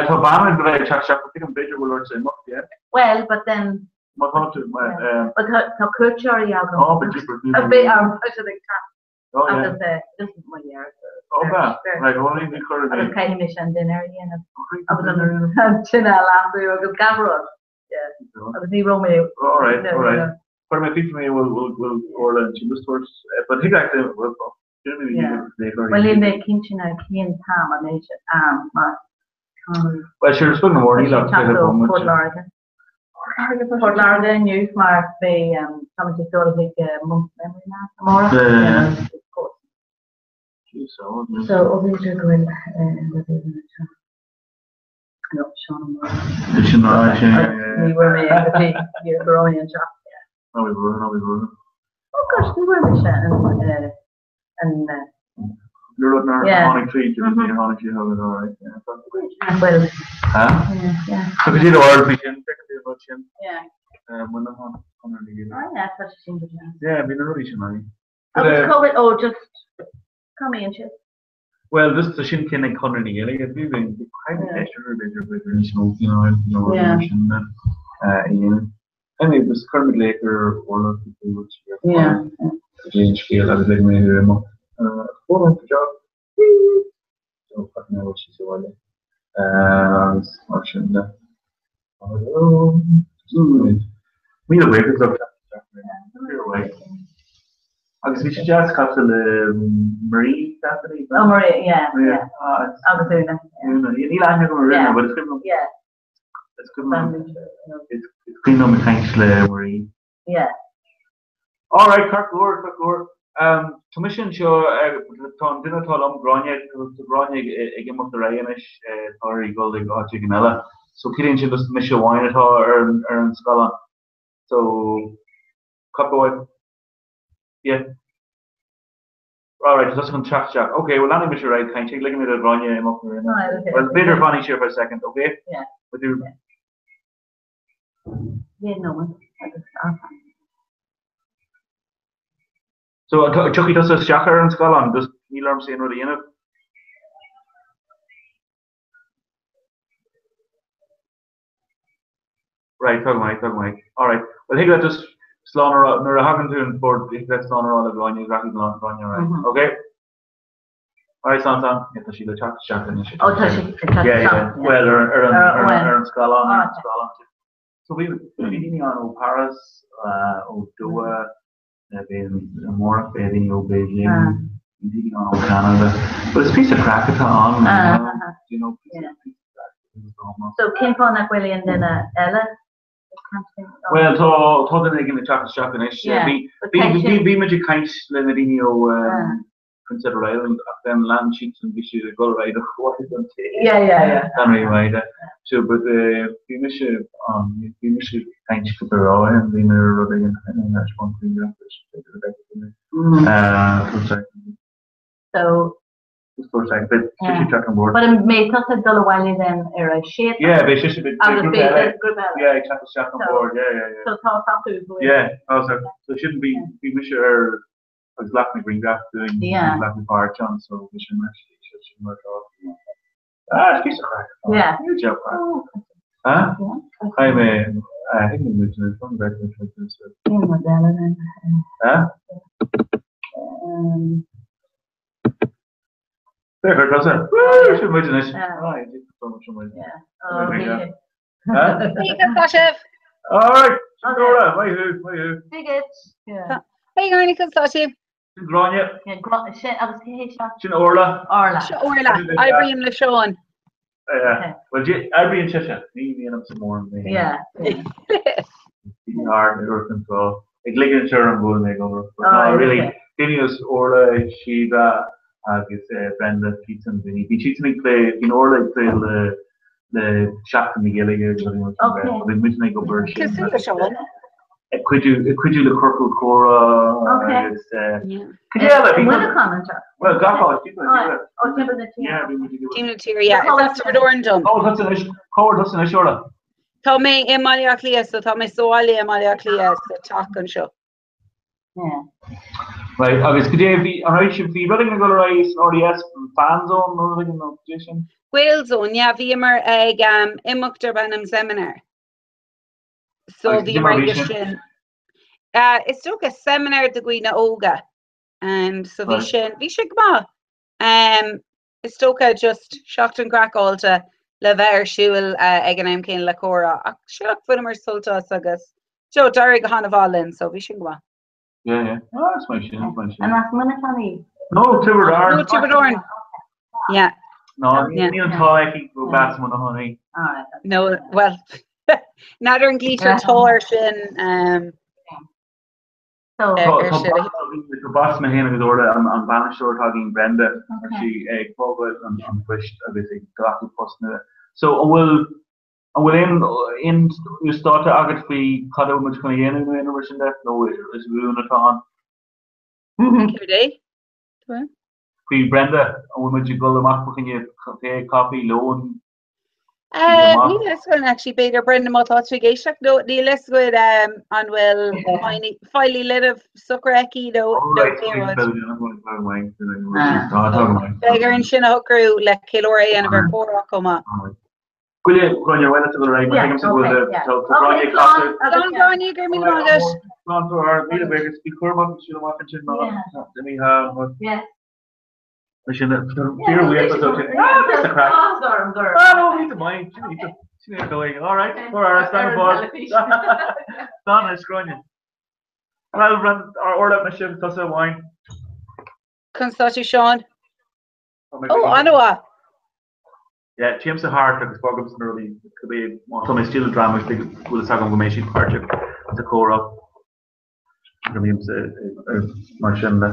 Tá bean ag bheith ag teacht isteach, but tuigim b'fhéidir go bhfuil ortsa imeacht, yeah. Well, but then Má tá tú, But tá cuairteoirí agam. Oh, but A bheidh orm, tá siad ag teacht. Agus just mo dheirfiúr. Ó bea, right, bhuel ní chuir mé. Agus caithfidh mise an dinnéar a dhéanamh. Agus an tine a lasú agus gach rud. Agus ní raibh mé. All right, all right. Chuir mé fiafraí mé bhfuil bhfuil bhfuil Orla an tine tabhairt, but thig leat bhfuil Well níl mé cinnte ná cén t-am a mbeidh siad ann mar Well sure, is beag na mór níl ach Port Láirge. Port Láirge inniu mar beidh táimid ag dul chuig Monks Memory Mass amárach. So ó b'fhéidir go bhfuil rud éigin anseo. No, Seán Ó Mórdha. Sin ná sin. Ní bhfuair mé go dtí go raibh mé anseo. Ná bhí bhfuair, ná bhí bhfuair. Oh gosh, ní bhfuair mise an an Nuair rud nár tháinig tríd, níor tháinig sí chugat, all right, yeah. Bhuel. Huh? Yeah, yeah. So go dtí do bharúil faoi sin, féach an rud sin. Yeah. Muineachán, Conradh na Gaeilge. Oh yeah, tá sé sin go deas. Yeah, bhí na rudaí sin ann. Agus cá bhfuil, oh just, cá mbíonn siad? Well, just tá sin cinn ag Conradh na Gaeilge, bhí bhí bhí caithfidh mé ceist orthu b'fhéidir b'fhéidir níos mó you know, you know, Yeah. mar sin de a dhéanamh. Anyway, just chuir mé glaoch ar Orla cúpla uair siar Yeah. go dtí an scéal agus lig mé thú amach. Hold on, good job. So fucking hell, she's sa bhaile. Agus mar sin de. Míle buíochas libh. Agus bhí sé deas casadh le Marie Stephanie. Oh Marie, yeah, Marie, yeah. ah, Agus Úna. Úna. Níl aithne agam ar Úna, Yeah. but is cuimhin liom- Yeah. is cuimhin liom is cuimhin liom ag caint le Marie. Yeah. All right, ceart go leor, ceart go leor. Tá mise anseo, tá an duine atá liom, Gráinne, tá Gráinne ag imeacht ar aghaidh anois, tá uirthi dul ag áit éigin eile. So ciallaíonn sin just mise amháin atá ar an scáileán. So, cúpla uaim. Yeah. All right, tá tusa chun teacht isteach. Ok, well leanfaidh mise ar aghaidh ag caint, ligfidh mé do Ghráinne imeacht nuair All right, okay. Well, b'fhéidir fanfaidh sí ar feadh second, ok? Yeah. But do Yeah, no one. Agus ah. So, tiocfaidh tusa isteach ar an scáileán, just níl ormsa aon rud a dhéanamh. Right, tá go maith, tá go maith. All right. Well, thig leat just slán a rá, nuair a thagann tú an bord, thig leat slán a rá le Gráinne, rachaidh Gráinne, all right. Mhm. Okay? All right, slán, slán. Yeah, tá sí le teacht isteach anois. Oh, tá sí le teacht Yeah, yeah. isteach, yeah. Well, ar ar an Ar ar an well. ar an scáileán, ar Ah, an scáileán. So bhí bhí daoine ann ó Paris, ó Doha, bhí amárach beidh daoine ó Beijing, Ah. bhí daoine ann ó Canada. But is píosa craic atá ann, Ah, you know, ah, ah. you know, píosa Yeah. píosa craic atá ann. So cén fáth nach bhfuil aon duine eile ag caint faoin Well, tá tá duine éigin ag teacht isteach anois. Yeah, Bhí but bhí tá bhí sin- bhí muid ag caint le na daoine ó Ah. Prince Edward Island ach then lean siadsan bhí siad ag dul ar aghaidh do chomhairle an tae. Yeah, yeah, yeah. Gan rí mhaith. So but bhí mise ann bhí mise ag caint cúpla rá ann bhí mé ar rud éigin leis an bhfuil So Just for a second, but Yeah. she teacht on board. But an mbeidh tusa ag dul abhaile then ar a sé? Yeah, beidh sise beidh Agus grúpa beidh eile. grúpa eile. Yeah, ag teacht isteach on So- board. Yeah, yeah, yeah. So tá acu go bhfuil. Yeah, oh, so, so shouldn't be bhí mise ar agus ghlac mé grianghraf dúinn Yeah. ghlac mé páirt ann so bhí sin mar sin mar atá. Ah, it's piece of craic. Yeah. Huge job craic. Oh, Huh? yeah. Chaith mé thuig mé muid nuair a bheith mé so. Cén rud eile then? Huh? Féach ar tusa. Woo, sin muid anois. Yeah. Ah, yeah, sin muid. Yeah. Oh, There we go. okay. Huh? Hey, tá sibh. All right, Okay. Nora, maith thú, maith thú. Dig it. Yeah. Hey, Gráinne, conas tá sibh? Sin Gráinne, Yeah, sin, agus cé hé seo? sin Orla. Orla. Seo Orla. Oibrím le Seán. Yeah. Well, oibríonn sise, ní dhéanaimse mórán mé. Yeah. Bhí thar ar control. Ag ligint ar an bhfuil mé ag obair. But Oh, no, really, okay. daoine as Orla, Síomha agus Brenda, siadsan daoine. Bhí siadsan ag plé, bhí Orla ag plé le le Seachtain na Gaeilge agus rudaí mar sin de. Okay. Bhí muidne ag obair sin. Cosúil le Seán. Ag cuidiú, ag cuidiú le ciorcal comhrá Okay. agus cad é eile? Bhí Muineachán anseo. Well, gach áit, timpeall na tíre. Oh, timpeall na tíre. Yeah, bhí muid ag obair. Timpeall na tíre, yeah. Is as Tiobraid Árann dom. Cá bhfuil tusa anois? Cá bhfuil tusa anois, Orla? Tá mé i mBaile Átha Cliath, so tá mé sa bhaile i mBaile Átha Cliath sa teach anseo. Yeah. Right, agus cad é bhí, an raibh sibh, bhí rud éigin ag dul ar aghaidh san RDS, fan zone nó rud éigin nó cad é sin? Gaelzone, yeah, bhíomar ag um, imeacht darb ainm Seimineár. So Agus cad é mar bhíomar a bhí ag sin? sin. Uh, is dócha seimineár do dhaoine óga. Um, so bhí Right. sin, bhí sé go maith. Um, Is dócha just seachtain craiceáilte le bheith ar siúl ag an am céanna le comhrá ach sure bhaineamar sult as agus Joe, d'éirigh go han-mhaith linn so bhí sin go maith. Yeah, yeah. Ah, is maith sin, is maith sin. An as Muineachán í? No, Tiobraid Árann. No, Tiobraid Árann. Yeah. No, níl an t-ádh aici go b'as Muineachán í. No, well, n'fheadar an nglaoitear t-ádh air sin. Um, Tá b'as mé féin agus Orla an bainisteoir atá againn Brenda tá sí ag fágáil an phoist agus ag glacadh post nua. So an bhfuil an bhfuil aon aon uasdáta agat faoi cad a bhfuil muid chun a dhéanamh nó aon rud mar sin de nó is rún atá ann? Céard é? Faoi Brenda, an bhfuil muid ag dul amach fá choinne tae, caife, lón? Níl a fhios againn actually b'fhéidir Brenda má tá tú ag éisteacht nó níl a fhios againn an bhfuil feighlí linbh socraithe aici nó nó pé rud. Beidh orainn sin a shocrú le ceiliúradh a dhéanamh ar chomhrá chomh maith. Goile Gráinne ar mhaith leat a dhul ar aghaidh mar tuigimse go bhfuil tá Gráinne ag casadh. Slán Gráinne, go raibh míle maith agat. Slán míle buíochas, bí cúramach ag siúl amach ansin ná imigh. Mar sin, fíorbhuíochas ó sin. Ah, bhí sa chraic. Ah, no, bhí go maith. Sin é, sin é dóigh. All right, go raibh, slán go fóill. Slán anois, Gráinne. Well, ar orla me sibh tusa amháin. Conas tá tú, Seán? Ó, an-mhaith. Yeah, téim sa thart agus bogaim sna rudaí cibé má tá mé istigh le dream agus go bhfuil fhios agam go mbeidh siad páirteach sa chomhrá. Go mbímse mar sin de.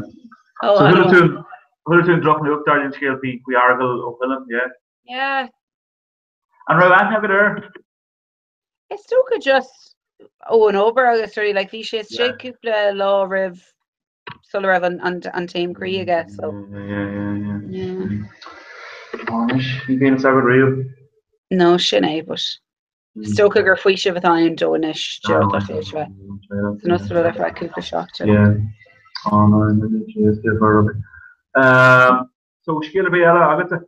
So chuala tú chuala tú an drochnuacht dar an scéal faoi faoi Fheargal Ó Coilm, yeah? Yeah. An raibh aithne agat air? Is dócha just ón obair agus rudaí like bhí sé istigh cúpla lá roimh sula raibh an an an taom croí aige so. Yeah, yeah, yeah. Yeah. Anois, ní bhíonn fhios agat riamh. No, sin é, but Is dócha gur faoiseamh atá ann dó anois, tá sé tar éis bheith san ospidéal ar feadh cúpla seachtain. So scéal ar bith eile agatsa?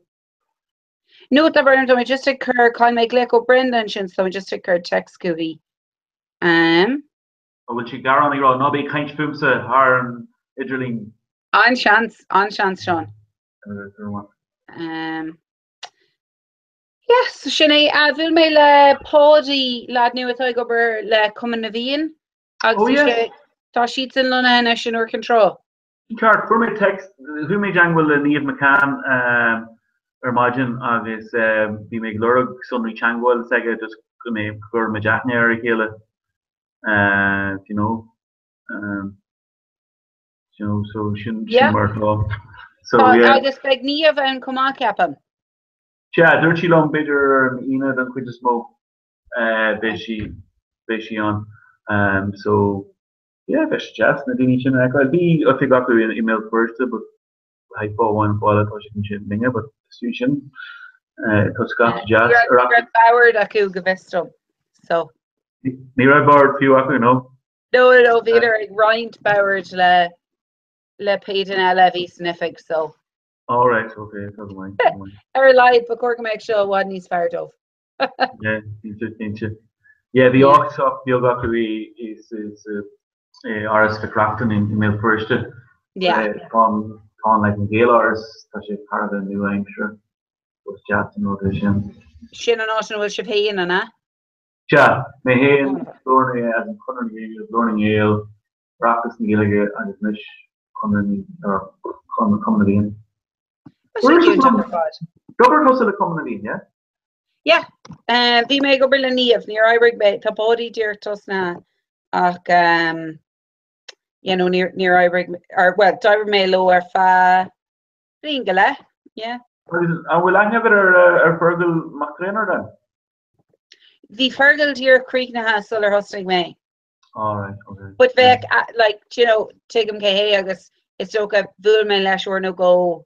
No, tá brón orm, tá mé just ag cur, chaill mé glaoch ó Brenda ansin, so tá mé just ag cur text chuici. An bhfuil sí ag gearán ag rá ná bí ag caint fúmsa thar an idirlíon? An-seans, an-seans, Seán. Yeah, so sin é. Bhuail mé le Páidí, leaid nua atá ag obair le Cumann na bhFiann agus Oh yeah. sé, tá siadsan lonnaithe anois in Iúr Cinn Trá. Ceart, fuair mé text, chuaigh mé i dteangmháil le Niamh McCann ar maidin agus bhí mé ag lorg sonraí teangmháil s'aige just go mbeidh, go gcuirfidh muid aithne ar a chéile, you know. You know, so sin, sin mar atá. So yeah. Agus beidh Niamh ann chomh maith, ceapaim. Sea, dúirt sí liom, b'fhéidir ar an Aoine den chuid is mó, beidh sí, beidh sí ann. So, yeah, beidh sé deas na daoine sin a fheiceáil. Bhí oifig acu i mBéal Feirste but le haghaidh fáth amháin nó fáth eile tá siad ansin linne but is fiú sin. Tá scata deas. Ní raibh bord acu go bhfios dom, so. Ní raibh bord fiú acu, no? No, no, bhíodar ag roinnt boird le le pé duine eile a bhí san oifig, so. All right, okay, tá go maith, tá go maith. Ar a laghad, ba chóir go mbeadh seo i bhfad níos fearr dóibh. Yeah, cinnte, cinnte. Yeah, bhí Yeah. áit sách beag acu i i i Áras Mhic Reachtain i mBéal Feirste. Yeah. Tá tá an like an Gaeláras, tá sé thar a bheith nua-aimseartha. Is deas an rud é sin. Sin an áit ina bhfuil sibh féin, an ea? Sea, mé féin, Glór na, as in Conradh na Gaeilge, Glór na nGael, Oireachtas na Gaeilge agus anois Conradh na, Cumann na bhFiann. Tá sé iontach ar fad. D'obair tusa le Cumann na bhFiann, yeah? Yeah, bhí mé ag obair le Niamh, níor oibrigh mé, tá Páidí díreach tosnaithe ach you know, níor, níor oibrigh, or well, d'oibrigh mé leo ar feadh bliain go leith, yeah. Agus an bhfuil aithne agat ar, ar Fergal Mac Lionáird? Bhí Fergal díreach críochnaithe sular thosnaigh mé. All right, okay. But bheadh, like, you know, tuigim cé hé agus is dócha bhuail mé leis uair nó dhó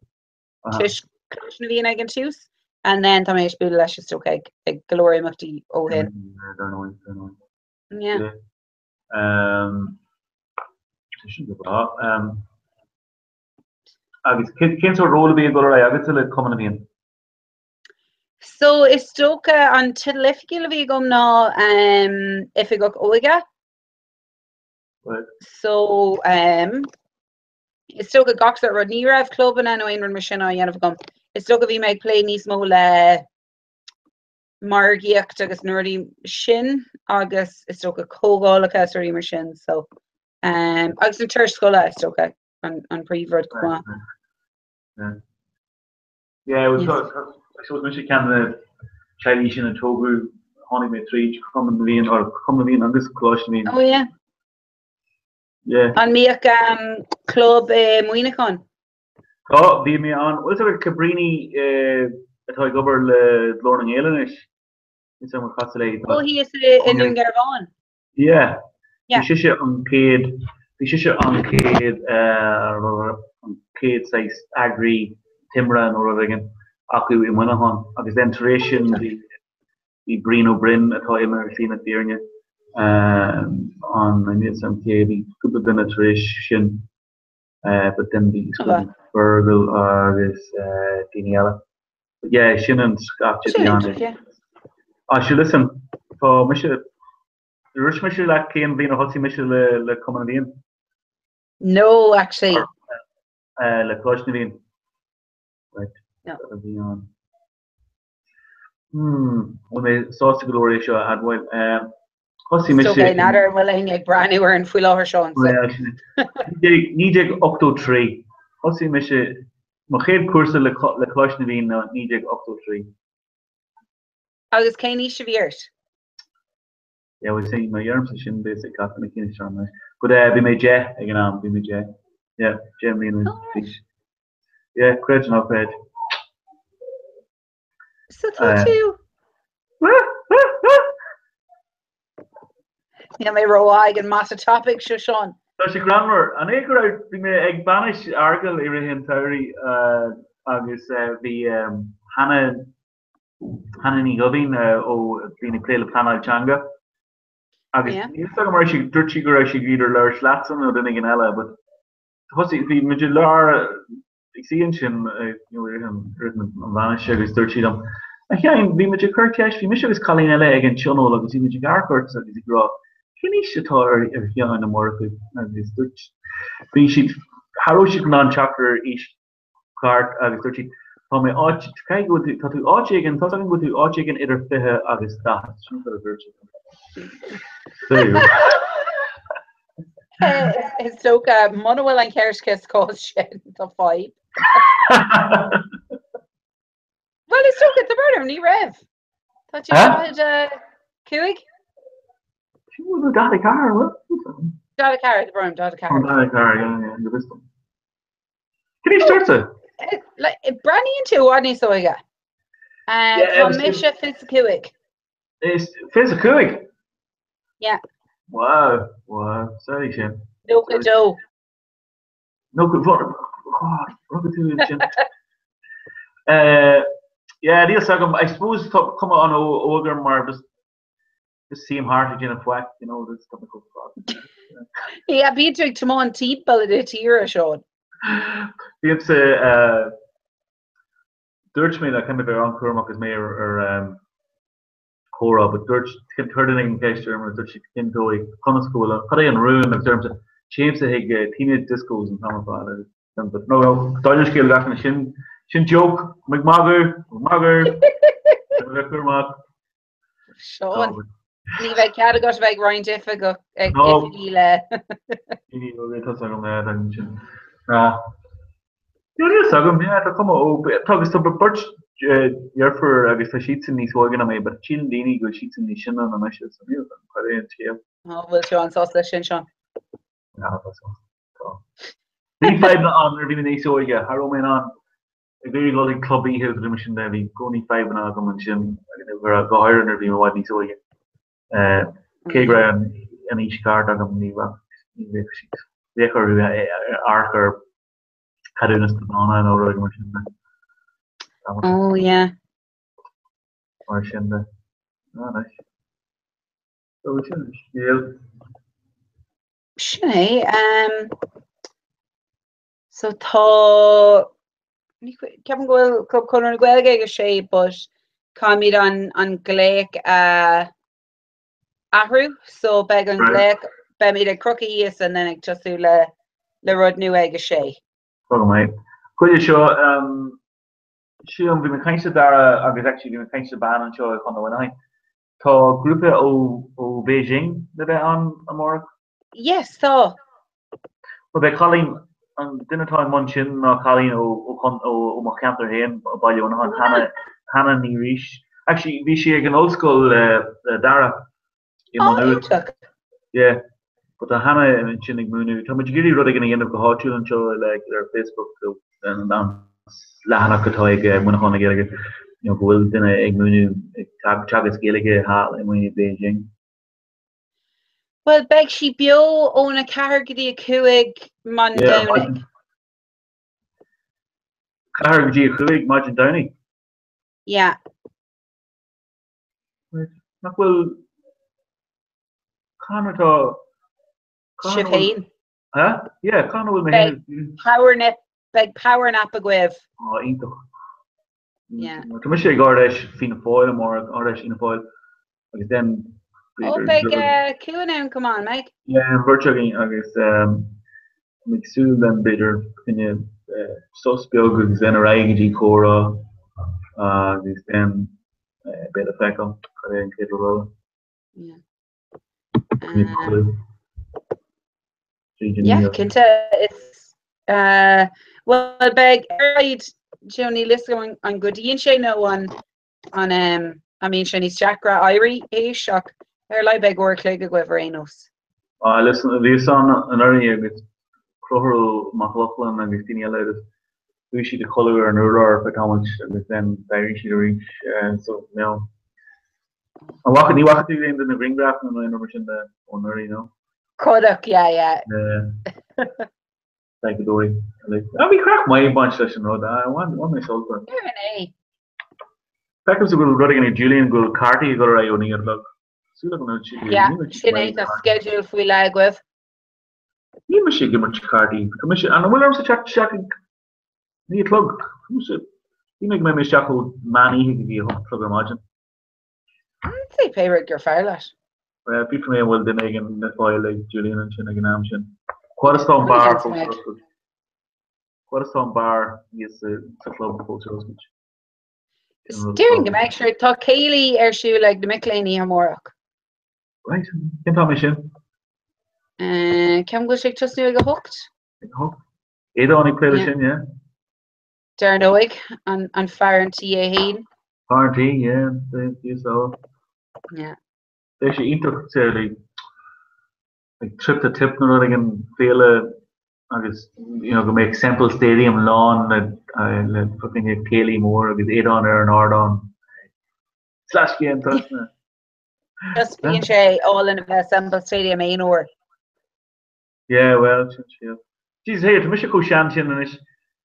toisc Coláiste na bhFiann ag an tús and then tá mé tar éis bualadh leis is dócha ag, ag go leor imeachtaí ó shin. Dar ndóigh, dar ndóigh. Yeah. Um, tá sin go breá. Um, agus cén sórt ról a bhí ag dul ar aghaidh agatsa le Cumann na bhFiann? So is dócha an teideal oifigiúil a bhí agam ná um, Oifigeach Óige. Right. So um, is dócha gach sórt rud, ní raibh clubanna nó aon rud mar sin á dhéanamh agam. Is dócha bhí mé ag plé níos mó le margaíocht agus na rudaí sin agus is dócha comhdhálacha is rudaí mar sin. So, um, agus an turais scoile is dócha an, an príomhrud chomh maith. Right. Yeah, well, so, so, I suppose mise ceann de na teaghlaigh sin a tógadh, tháinig mé tríd Cumann na bhFiann, or Cumann na bhFiann agus Coláiste na bhFiann. Oh yeah. Yeah. An mbíodh um, club i Muineachán? Tá, bhí mé ann, bhfuil fhios agat Cabrini eh, atá ag obair le Glór na nGael anois. Is am chas léi. Ó thíos i nDún Garbhán. Yeah. Bhí sise an chéad, bhí sise an chéad, an chéad saghas eagraí Timire nó rud éigin acu i Muineachán agus then tar éis sin bhí bhí Brian Ó Broin atá imithe ar shlí na fírinne an níl a fhios agam cé bhí cúpla duine tar éis sin but then bhí Fergal agus daoine eile. But yeah, sin an scaifte a bhí ann. Ah, sure, listen, tá mise, dúirt mise leat cén bhliain a thosaigh mise le le Cumann na bhFiann? No, actually. Le Coláiste na bhFiann. Right. No. A bhí ann. Hmm, bhfuil mé sásta go leor é seo a admháil. Thosaigh mise... It's okay, n'fheadar an bhfuil éinne ag breathnú orainn faoi láthair, Seán. So. 1983. Thosaigh mise mo chéad cúrsa le Coláiste na bhFiann ná 1983. Agus cén aois a bhí ort? Yeah, well, see, má dheirimse sin basic cat na cinn seo anois. But uh, bhí mé 10 ag an am, bhí mé 10. Yeah, 10 mbliana d'aois. Yeah, creid nó ná creid. So tá tú. Níl mé rómhaith ag an mata tapaidh seo Seán. Tá sé greannmhar. An é go raibh, bhí mé ag bainis Fheargail i rith an tsamhraidh agus bhí Hannah, Hannah Ní Ghoibín ó bhíonn ag plé le pleanáil teanga agus níl a fhios agam an raibh sí, dúirt sí go raibh sí ag iarraidh labhairt leatsa nó duine éigin eile but thosaigh, bhí muid i lár ag suí ansin i rith an bhainis agus dúirt sí liom, A Sheáin, bhí muid ag cur ceist, bhí mise agus cailín eile ag an tionól agus bhí muid ag amharc ort agus ag rá, cén aois atá ar Sheán Ó Murchú? Agus dúirt, bhí siad, cha raibh siad in ann teacht ar aois cheart agus dúirt sí, tá mé áit, caithfidh go bhfuil tú, tá tú áit éigin, tá's agam go bhfuil tú áit éigin idir 20 agus 40, sin rud a dúirt sí. There you go. Is dócha muna bhfuil an ceart aici sa chás sin tá fadhb. Well is dócha tá brón orm ní raibh. Tá tú 45? Sin bhfuil 44, bhfuil? 44, tá brón orm, 44. 44, yeah, yeah, go bhfios dom. Cén aois duitse? Breathnaíonn tú i bhfad níos óige. Tá mise 25. Is 25? Yeah. Wow, wow, sorry sin. 92. No, rugadh tú ansin. Yeah, níl a fhios agam, I suppose tá cuma an-óg orm mar just Just suím thart ag déanamh faic, you know, that's tá mé chomh fada. Yeah, bíonn tú ag tiomáint timpeall na tíre, Seán. Bímse, dúirt mé le caithfidh mé bheith an-chúramach agus mé ar ar comhrá, but dúirt, chuir duine éigin ceist orm agus dúirt siad cén dóigh, conas go bhfuil, cad é an rún agus deirimse, téimse chuig teenage discos an t-am ar fad agus but no, no, dála an scéil gach duine, sin, sin joke, ag magadh, ag magadh, ag bheith cúramach. Seán, ní bheidh cead agat a bheith ag roinnt oifig ag oifigí le. Ní bheidh tá agam é an sin. Ná. Níl a fhios agam, yeah, tá cuma óg, tá agus tá beirt dheirfiúr agus tá siadsan níos óige ná mé, but síleann daoine go bhfuil siadsan níos sine ná mise, so níl a fhios agam cad é an scéal. An bhfuil tú an-sásta leis sin, Seán? Ná, tá sásta. Tá. Bhí fadhbanna ann nuair a bhí mé níos óige, cha raibh mé in ann ag iarraidh dul chuig club oíche agus mar sin de, bhí i gcónaí fadhbanna agam ansin, go háirithe nuair a bhí mé i bhfad níos óige. Cé go raibh an aois ceart agam, ní bheadh, ní bheadh siad, bheadh orthu amharc ar cheadúnas tiomána nó rud mar sin de. Oh yeah. Mar sin de. Ah, nice. So sin an scéal. Sin é. Um, So tá, ceapaim go bhfuil Club Chonradh na Gaeilge ag a sé but caithfimid an an glaoch a athrú so beidh an glaoch, beimid ag crochadh thíos and then ag tosú le le rud nua ag a sé. Tá go maith. Chuige seo, sílim, bhí mé ag caint le Dara agus actually bhí mé ag caint le bean anseo i Chontae Mhuineacháin. Tá grúpa ó ó Beijing le bheith ann amárach. Yes, tá. Bhuel, beidh cailín, an duine atá i mbun sin ná cailín ó ó mo cheantar féin, Baile Mhuineacháin, Hannah, Hannah Ní Rís. Actually, bhí sí ag an ollscoil le Dara i Maigh Nuad. Iontach. Yeah. But tá Hannah ansin ag múineadh. Tá muid ag iarraidh rud éigin a dhéanamh go háitiúil anseo le ar Facebook so an leathanach atá ag Muineachán le Gaeilge. you know, go bhfuil duine ag múineadh, ag teagasc Gaeilge thall i muinigh Beijing. Bhuel, beidh sí beo óna 4 go dtí 5 maidin Domhnaigh. 4 go dtí 5 maidin Domhnaigh? Yeah. Nach bhfuil Cathain atá Sibh féin? Huh? Yeah, cathain a bhfuil mé féin? Beidh power nap, beidh power nap agaibh. Á, iontach. Yeah. Tá mise ag Ard Fheis Fianna Fáil amárach, Ard Fheis Fhianna Fáil, agus then Ó, beidh uh, Cuan ann, come on, mbeidh? Yeah, an bheirt againn agus um, ag súil then b'fhéidir coinne uh, sos beag agus then ar aghaidh go dtí comhrá agus then uh, beidh le feiceáil cad é an chéad rud eile. Yeah. Yeah, cinnte is uh, well beidh ar aghaidh you know, níl fhios agam an gcuidíonn sé nó an an um, an mbíonn sé níos deacra éirí théis ach ar a laghad beidh uair a chloig agaibh ar aon nós. Ah, listen, bhíos ann anuraidh agus Conchúr Ó Mac Lochlainn agus daoine eile agus chuaigh siad a chodladh ar an urlár ar feadh tamaill agus then d'éirigh siad arís eh, so you know. An bhfaca, ní bhfaca tú aon de na grianghraif nó aon rud mar sin de ó anuraidh, no? Chonac, yeah, yeah. Yeah. Like go dóigh. Like, ah, bhí craic maith ag baint leis an rud, ah, bhain, bhain mé sult as. B'in é. Feicim go bhfuil rud éigin ag Julian go bhfuil cártaí ag dul ar aghaidh ó 9 a chlog. Súil agam go bhfuil Yeah, sin é, tá sceideal faoi leith agaibh. Níl mise ag imirt cártaí. Tá mise, an bhfuil ormsa teacht isteach ag 9 a chlog? Tá mise, bhí mé go mbeidh mé isteach ó meán oíche go dtí 8 a chlog ar maidin. I'd say pé rud gur fearr leat. Bhuel, fiafraigh mé an bhfuil duine éigin le fáil ag Julian ansin ag an am sin. Cá fhad is atá an beár fós ar oscailt? Cá fhad is atá an beár thíos sa chlub fós ar oscailt? Déarfainn go mbeidh, sure, tá céilí ar siúl ag na mic léinn oíche amárach. Right, cén t-am é sin? Ceapaim go bhfuil sé ag tosnú ag 8. Ag 8. Aodán ag plé leis sin, yeah? Dar ndóigh, an fear an tí é fhéin. Fear an tí, yeah, DSL. Yeah. Beidh sé iontach say like like Trip to Tipp nó rud éigin féile agus you know go mbeadh Semple Stadium lán le le fucking céilí mór agus Aodán ar an ardán. Slash game trasna. Just bíonn sé álainn a bheith Semple Stadium aon uair. Yeah, well, sin scéal. Jesus, hey, tá mise chomh sean sin anois.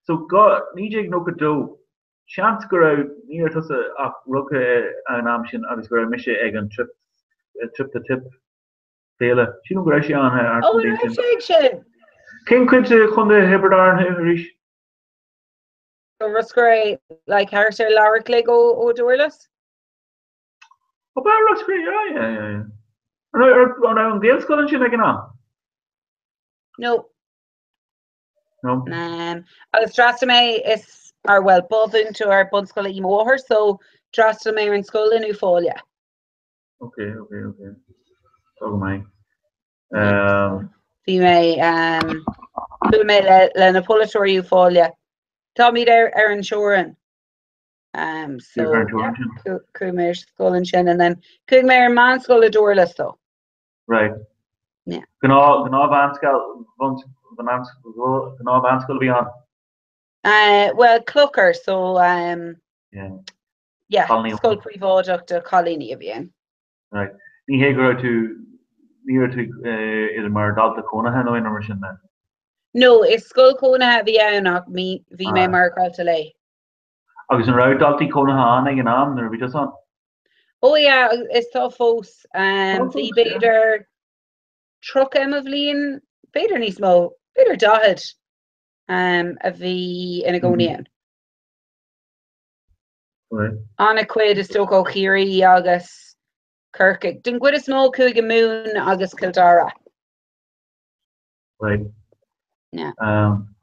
So, 1992, seans go raibh, ní raibh tusa ach rugtha an am sin agus go raibh mise ag an Trip, Trip to Tipp féile. Sílim go raibh sé ann thart Oh, an raibh sé ag sin? Cén cuid de Chontae Thiobraid Árann thú arís? Ros Cré, like thart ar leathuair a chloig ó Durlas? Ó ba Ros Cré, yeah, yeah, yeah, yeah. An raibh an raibh an Ghaelscoil ansin ag an am? No. No. Um, agus d'fhreastail mé is ar well ba mhúinteoir bunscoile í mo mháthair, so d'fhreastail mé ar an scoil in Uíbh Fhailí. Ok, ok, ok. Tá go maith. Um, Bhí mé um, chuaigh mé le, le na polaiteoirí Uíbh Fhailí. Táimid ar, ar an teorainn. Um, so chuaigh mé ar scoil ansin and then chuaigh mé ar meánscoil i Durlas though. Right. Yeah. Gnáth gnáthmheánscoil gnáthmheánscoil a bhí ann? Uh, well, clochar, so um, yeah. yeah, scoil príobháideach do chailíní a bhí ann. Right. Ní hé go raibh tú ní raibh tú uh, mar dalta cónaithe nó aon rud mar sin then? No, is scoil chónaithe a bhí ann ach bhí mé ah. mar dhalta lae. Agus an raibh daltaí cónaithe ann ag an am nuair a bhí tusa ann? Ó yeah, is tá fós. Bhí b'fhéidir 30 i mo bhliain, b'fhéidir níos mó, b'fhéidir 40 a bhí ina gcónaí ann. An-chuid is dócha ó Chiarraí agus Corcaigh. Den gcuid is mó Cúige Mumhan agus Cill Dara. Right. Yeah. Um,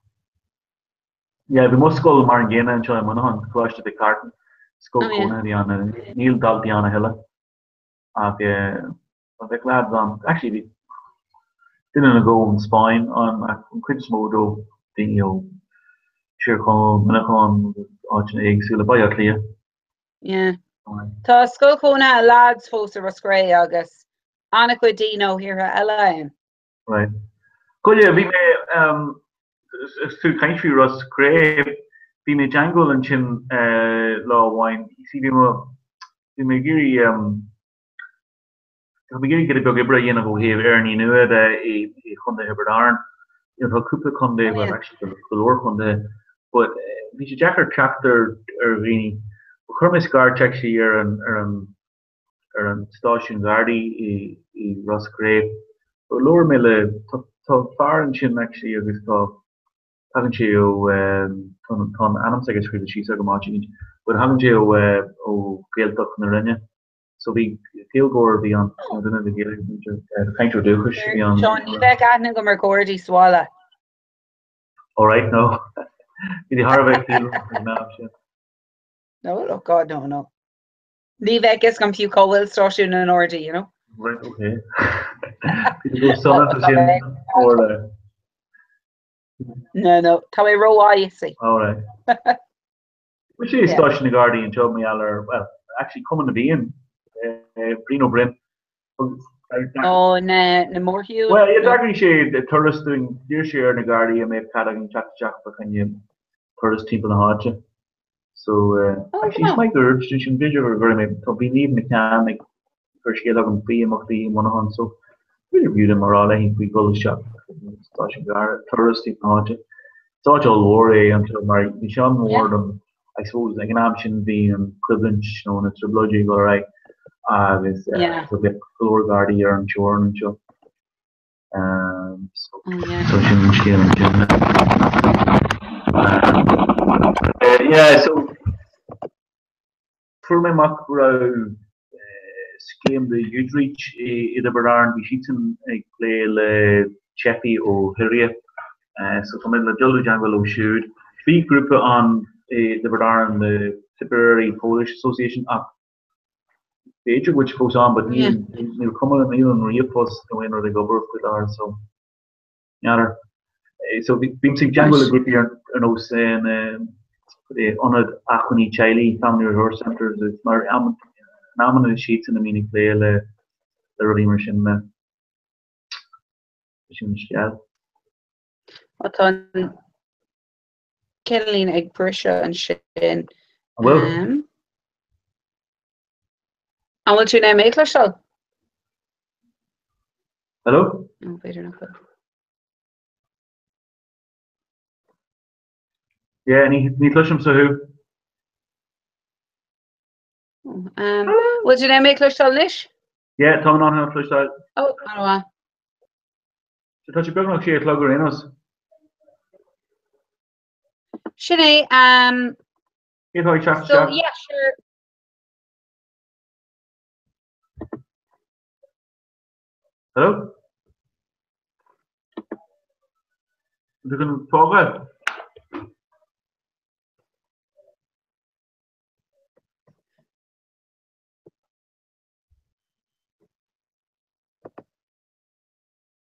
yeah, bhí mo scoil mar an gcéanna anseo i Muineachán, Coláiste Mhic Cartain, scoil Oh, yeah. cónaithe a bhí ann. Níl daltaí ann a thuilleadh. Ach eh, bheadh lads ann. Actually, bhí duine nó dhó ón Spáinn ann, ach an chuid is mó dóibh daoine ó Tír Chonaill, Muineachán agus áiteanna éagsúla, Baile Átha Cliath. Yeah. Tá scoil chónaithe lads fós i Ros Cré agus an-chuid daoine ó thíortha eile ann. Right. Goile, bhí mé, is tú ag caint faoi Ros Cré, Bhí mé i dteangmháil ansin lá amháin, you see bhí mo, bhí mé ag iarraidh, tá mé ag iarraidh giota beag oibre a dhéanamh ó thaobh Éireannaigh nua de i Chontae Thiobraid Árann. You know tá cúpla contae, well actually go leor contaetha, but bhí sé deacair teacht ar ar dhaoine. But chuir mé scairtext ar an ar an ar an stáisiún Ghardaí i i Ros Cré. But labhair mé le, tá tá fear ansin actually agus tá Tagann sé ó, tá an ainm s'aige scríofa síos agam áit éicint, but thagann sé ó ó Ghaeltacht na Rinne. So bhí Gaeilgeoir a bhí ann, nó duine de Ghaeilge, cainteoir dúchais a bhí ann. Seán, ní bheadh aithne agam ar Ghardaí sa bhaile. All right, no. Bhí thar a bheith ciallmhar ag an am sin. No, oh God, no, no. Ní bheadh fhios agam fiú cá bhfuil stáisiún na nGardaí, you know. Right, okay. Bhí go sona sin or le. No, no, tá mé rómhaith, you see. All right. Bhí sé stáisiún na Gardaí anseo mar gheall ar, well, actually Cumann na bhFiann, Brian Ó Broin. Ó, na, na mórshiúil? Well, yeah, d'eagraigh sé turas dúinn, d'iarr sé ar na Gardaí an mbeadh cead againn teacht isteach fá choinne turas timpeall na háite. So, Oh, actually, is maith gur dúirt tú sin, b'fhéidir gur gcuirfidh mé, tá bhí Niamh McCann ag cur scéal chugam faoi imeachtaí i Muineachán, so b'fhéidir b'fhiú dom a rá léi faoi dhul isteach stáisiún Garda, turas timpeall na háite. Is áit ollmhór é anseo mar bhí sé an-mhór dom, I suppose, ag an am sin bhí an choimhlint nó na trioblóidí ag dul ar aghaidh agus Yeah. so bheadh go leor Gardaí ar an teorainn anseo. So sin an scéal ansin. Yeah, so fuair mé amach go raibh scéim de Youthreach i dTiobraid Árann, bhí siadsan ag plé le teifigh ó Shiria. So tá mé le dul i dteangmháil leo siúd. Bhí grúpa ann i dTiobraid Árann, the Tipperary Polish Association, ach B'fhéidir go bhfuil sé fós ann but níl níl cuma níl an ríomhphost nó aon rud ag obair faoi láthair so n'fheadar. So bímse ag teangmháil le grúpaí ar ar nós an Ionad Acmhainní Teaghlaigh, Family Resource Centres, is mar in amanna is siadsan a mbíonn ag plé le le rudaí mar sin le sin an scéal. Tá an Cineáilín ag briseadh ansin. An bhfuil? An bhfuil tú in ann mé a chloisteáil? Hello? Nó b'fhéidir nach bhfuil. Yeah, ní ní chloisimse thú. Um, bhfuil tú in ann mé a chloisteáil anois? Yeah, tá mé in ann thú a chloisteáil. Ó, an-mhaith. So tá sé beagnach sé a chlog ar aon nós. Sin é. Um, Cé atá ag teacht so, isteach? yeah, sure. Hello? An tú chun fágáil?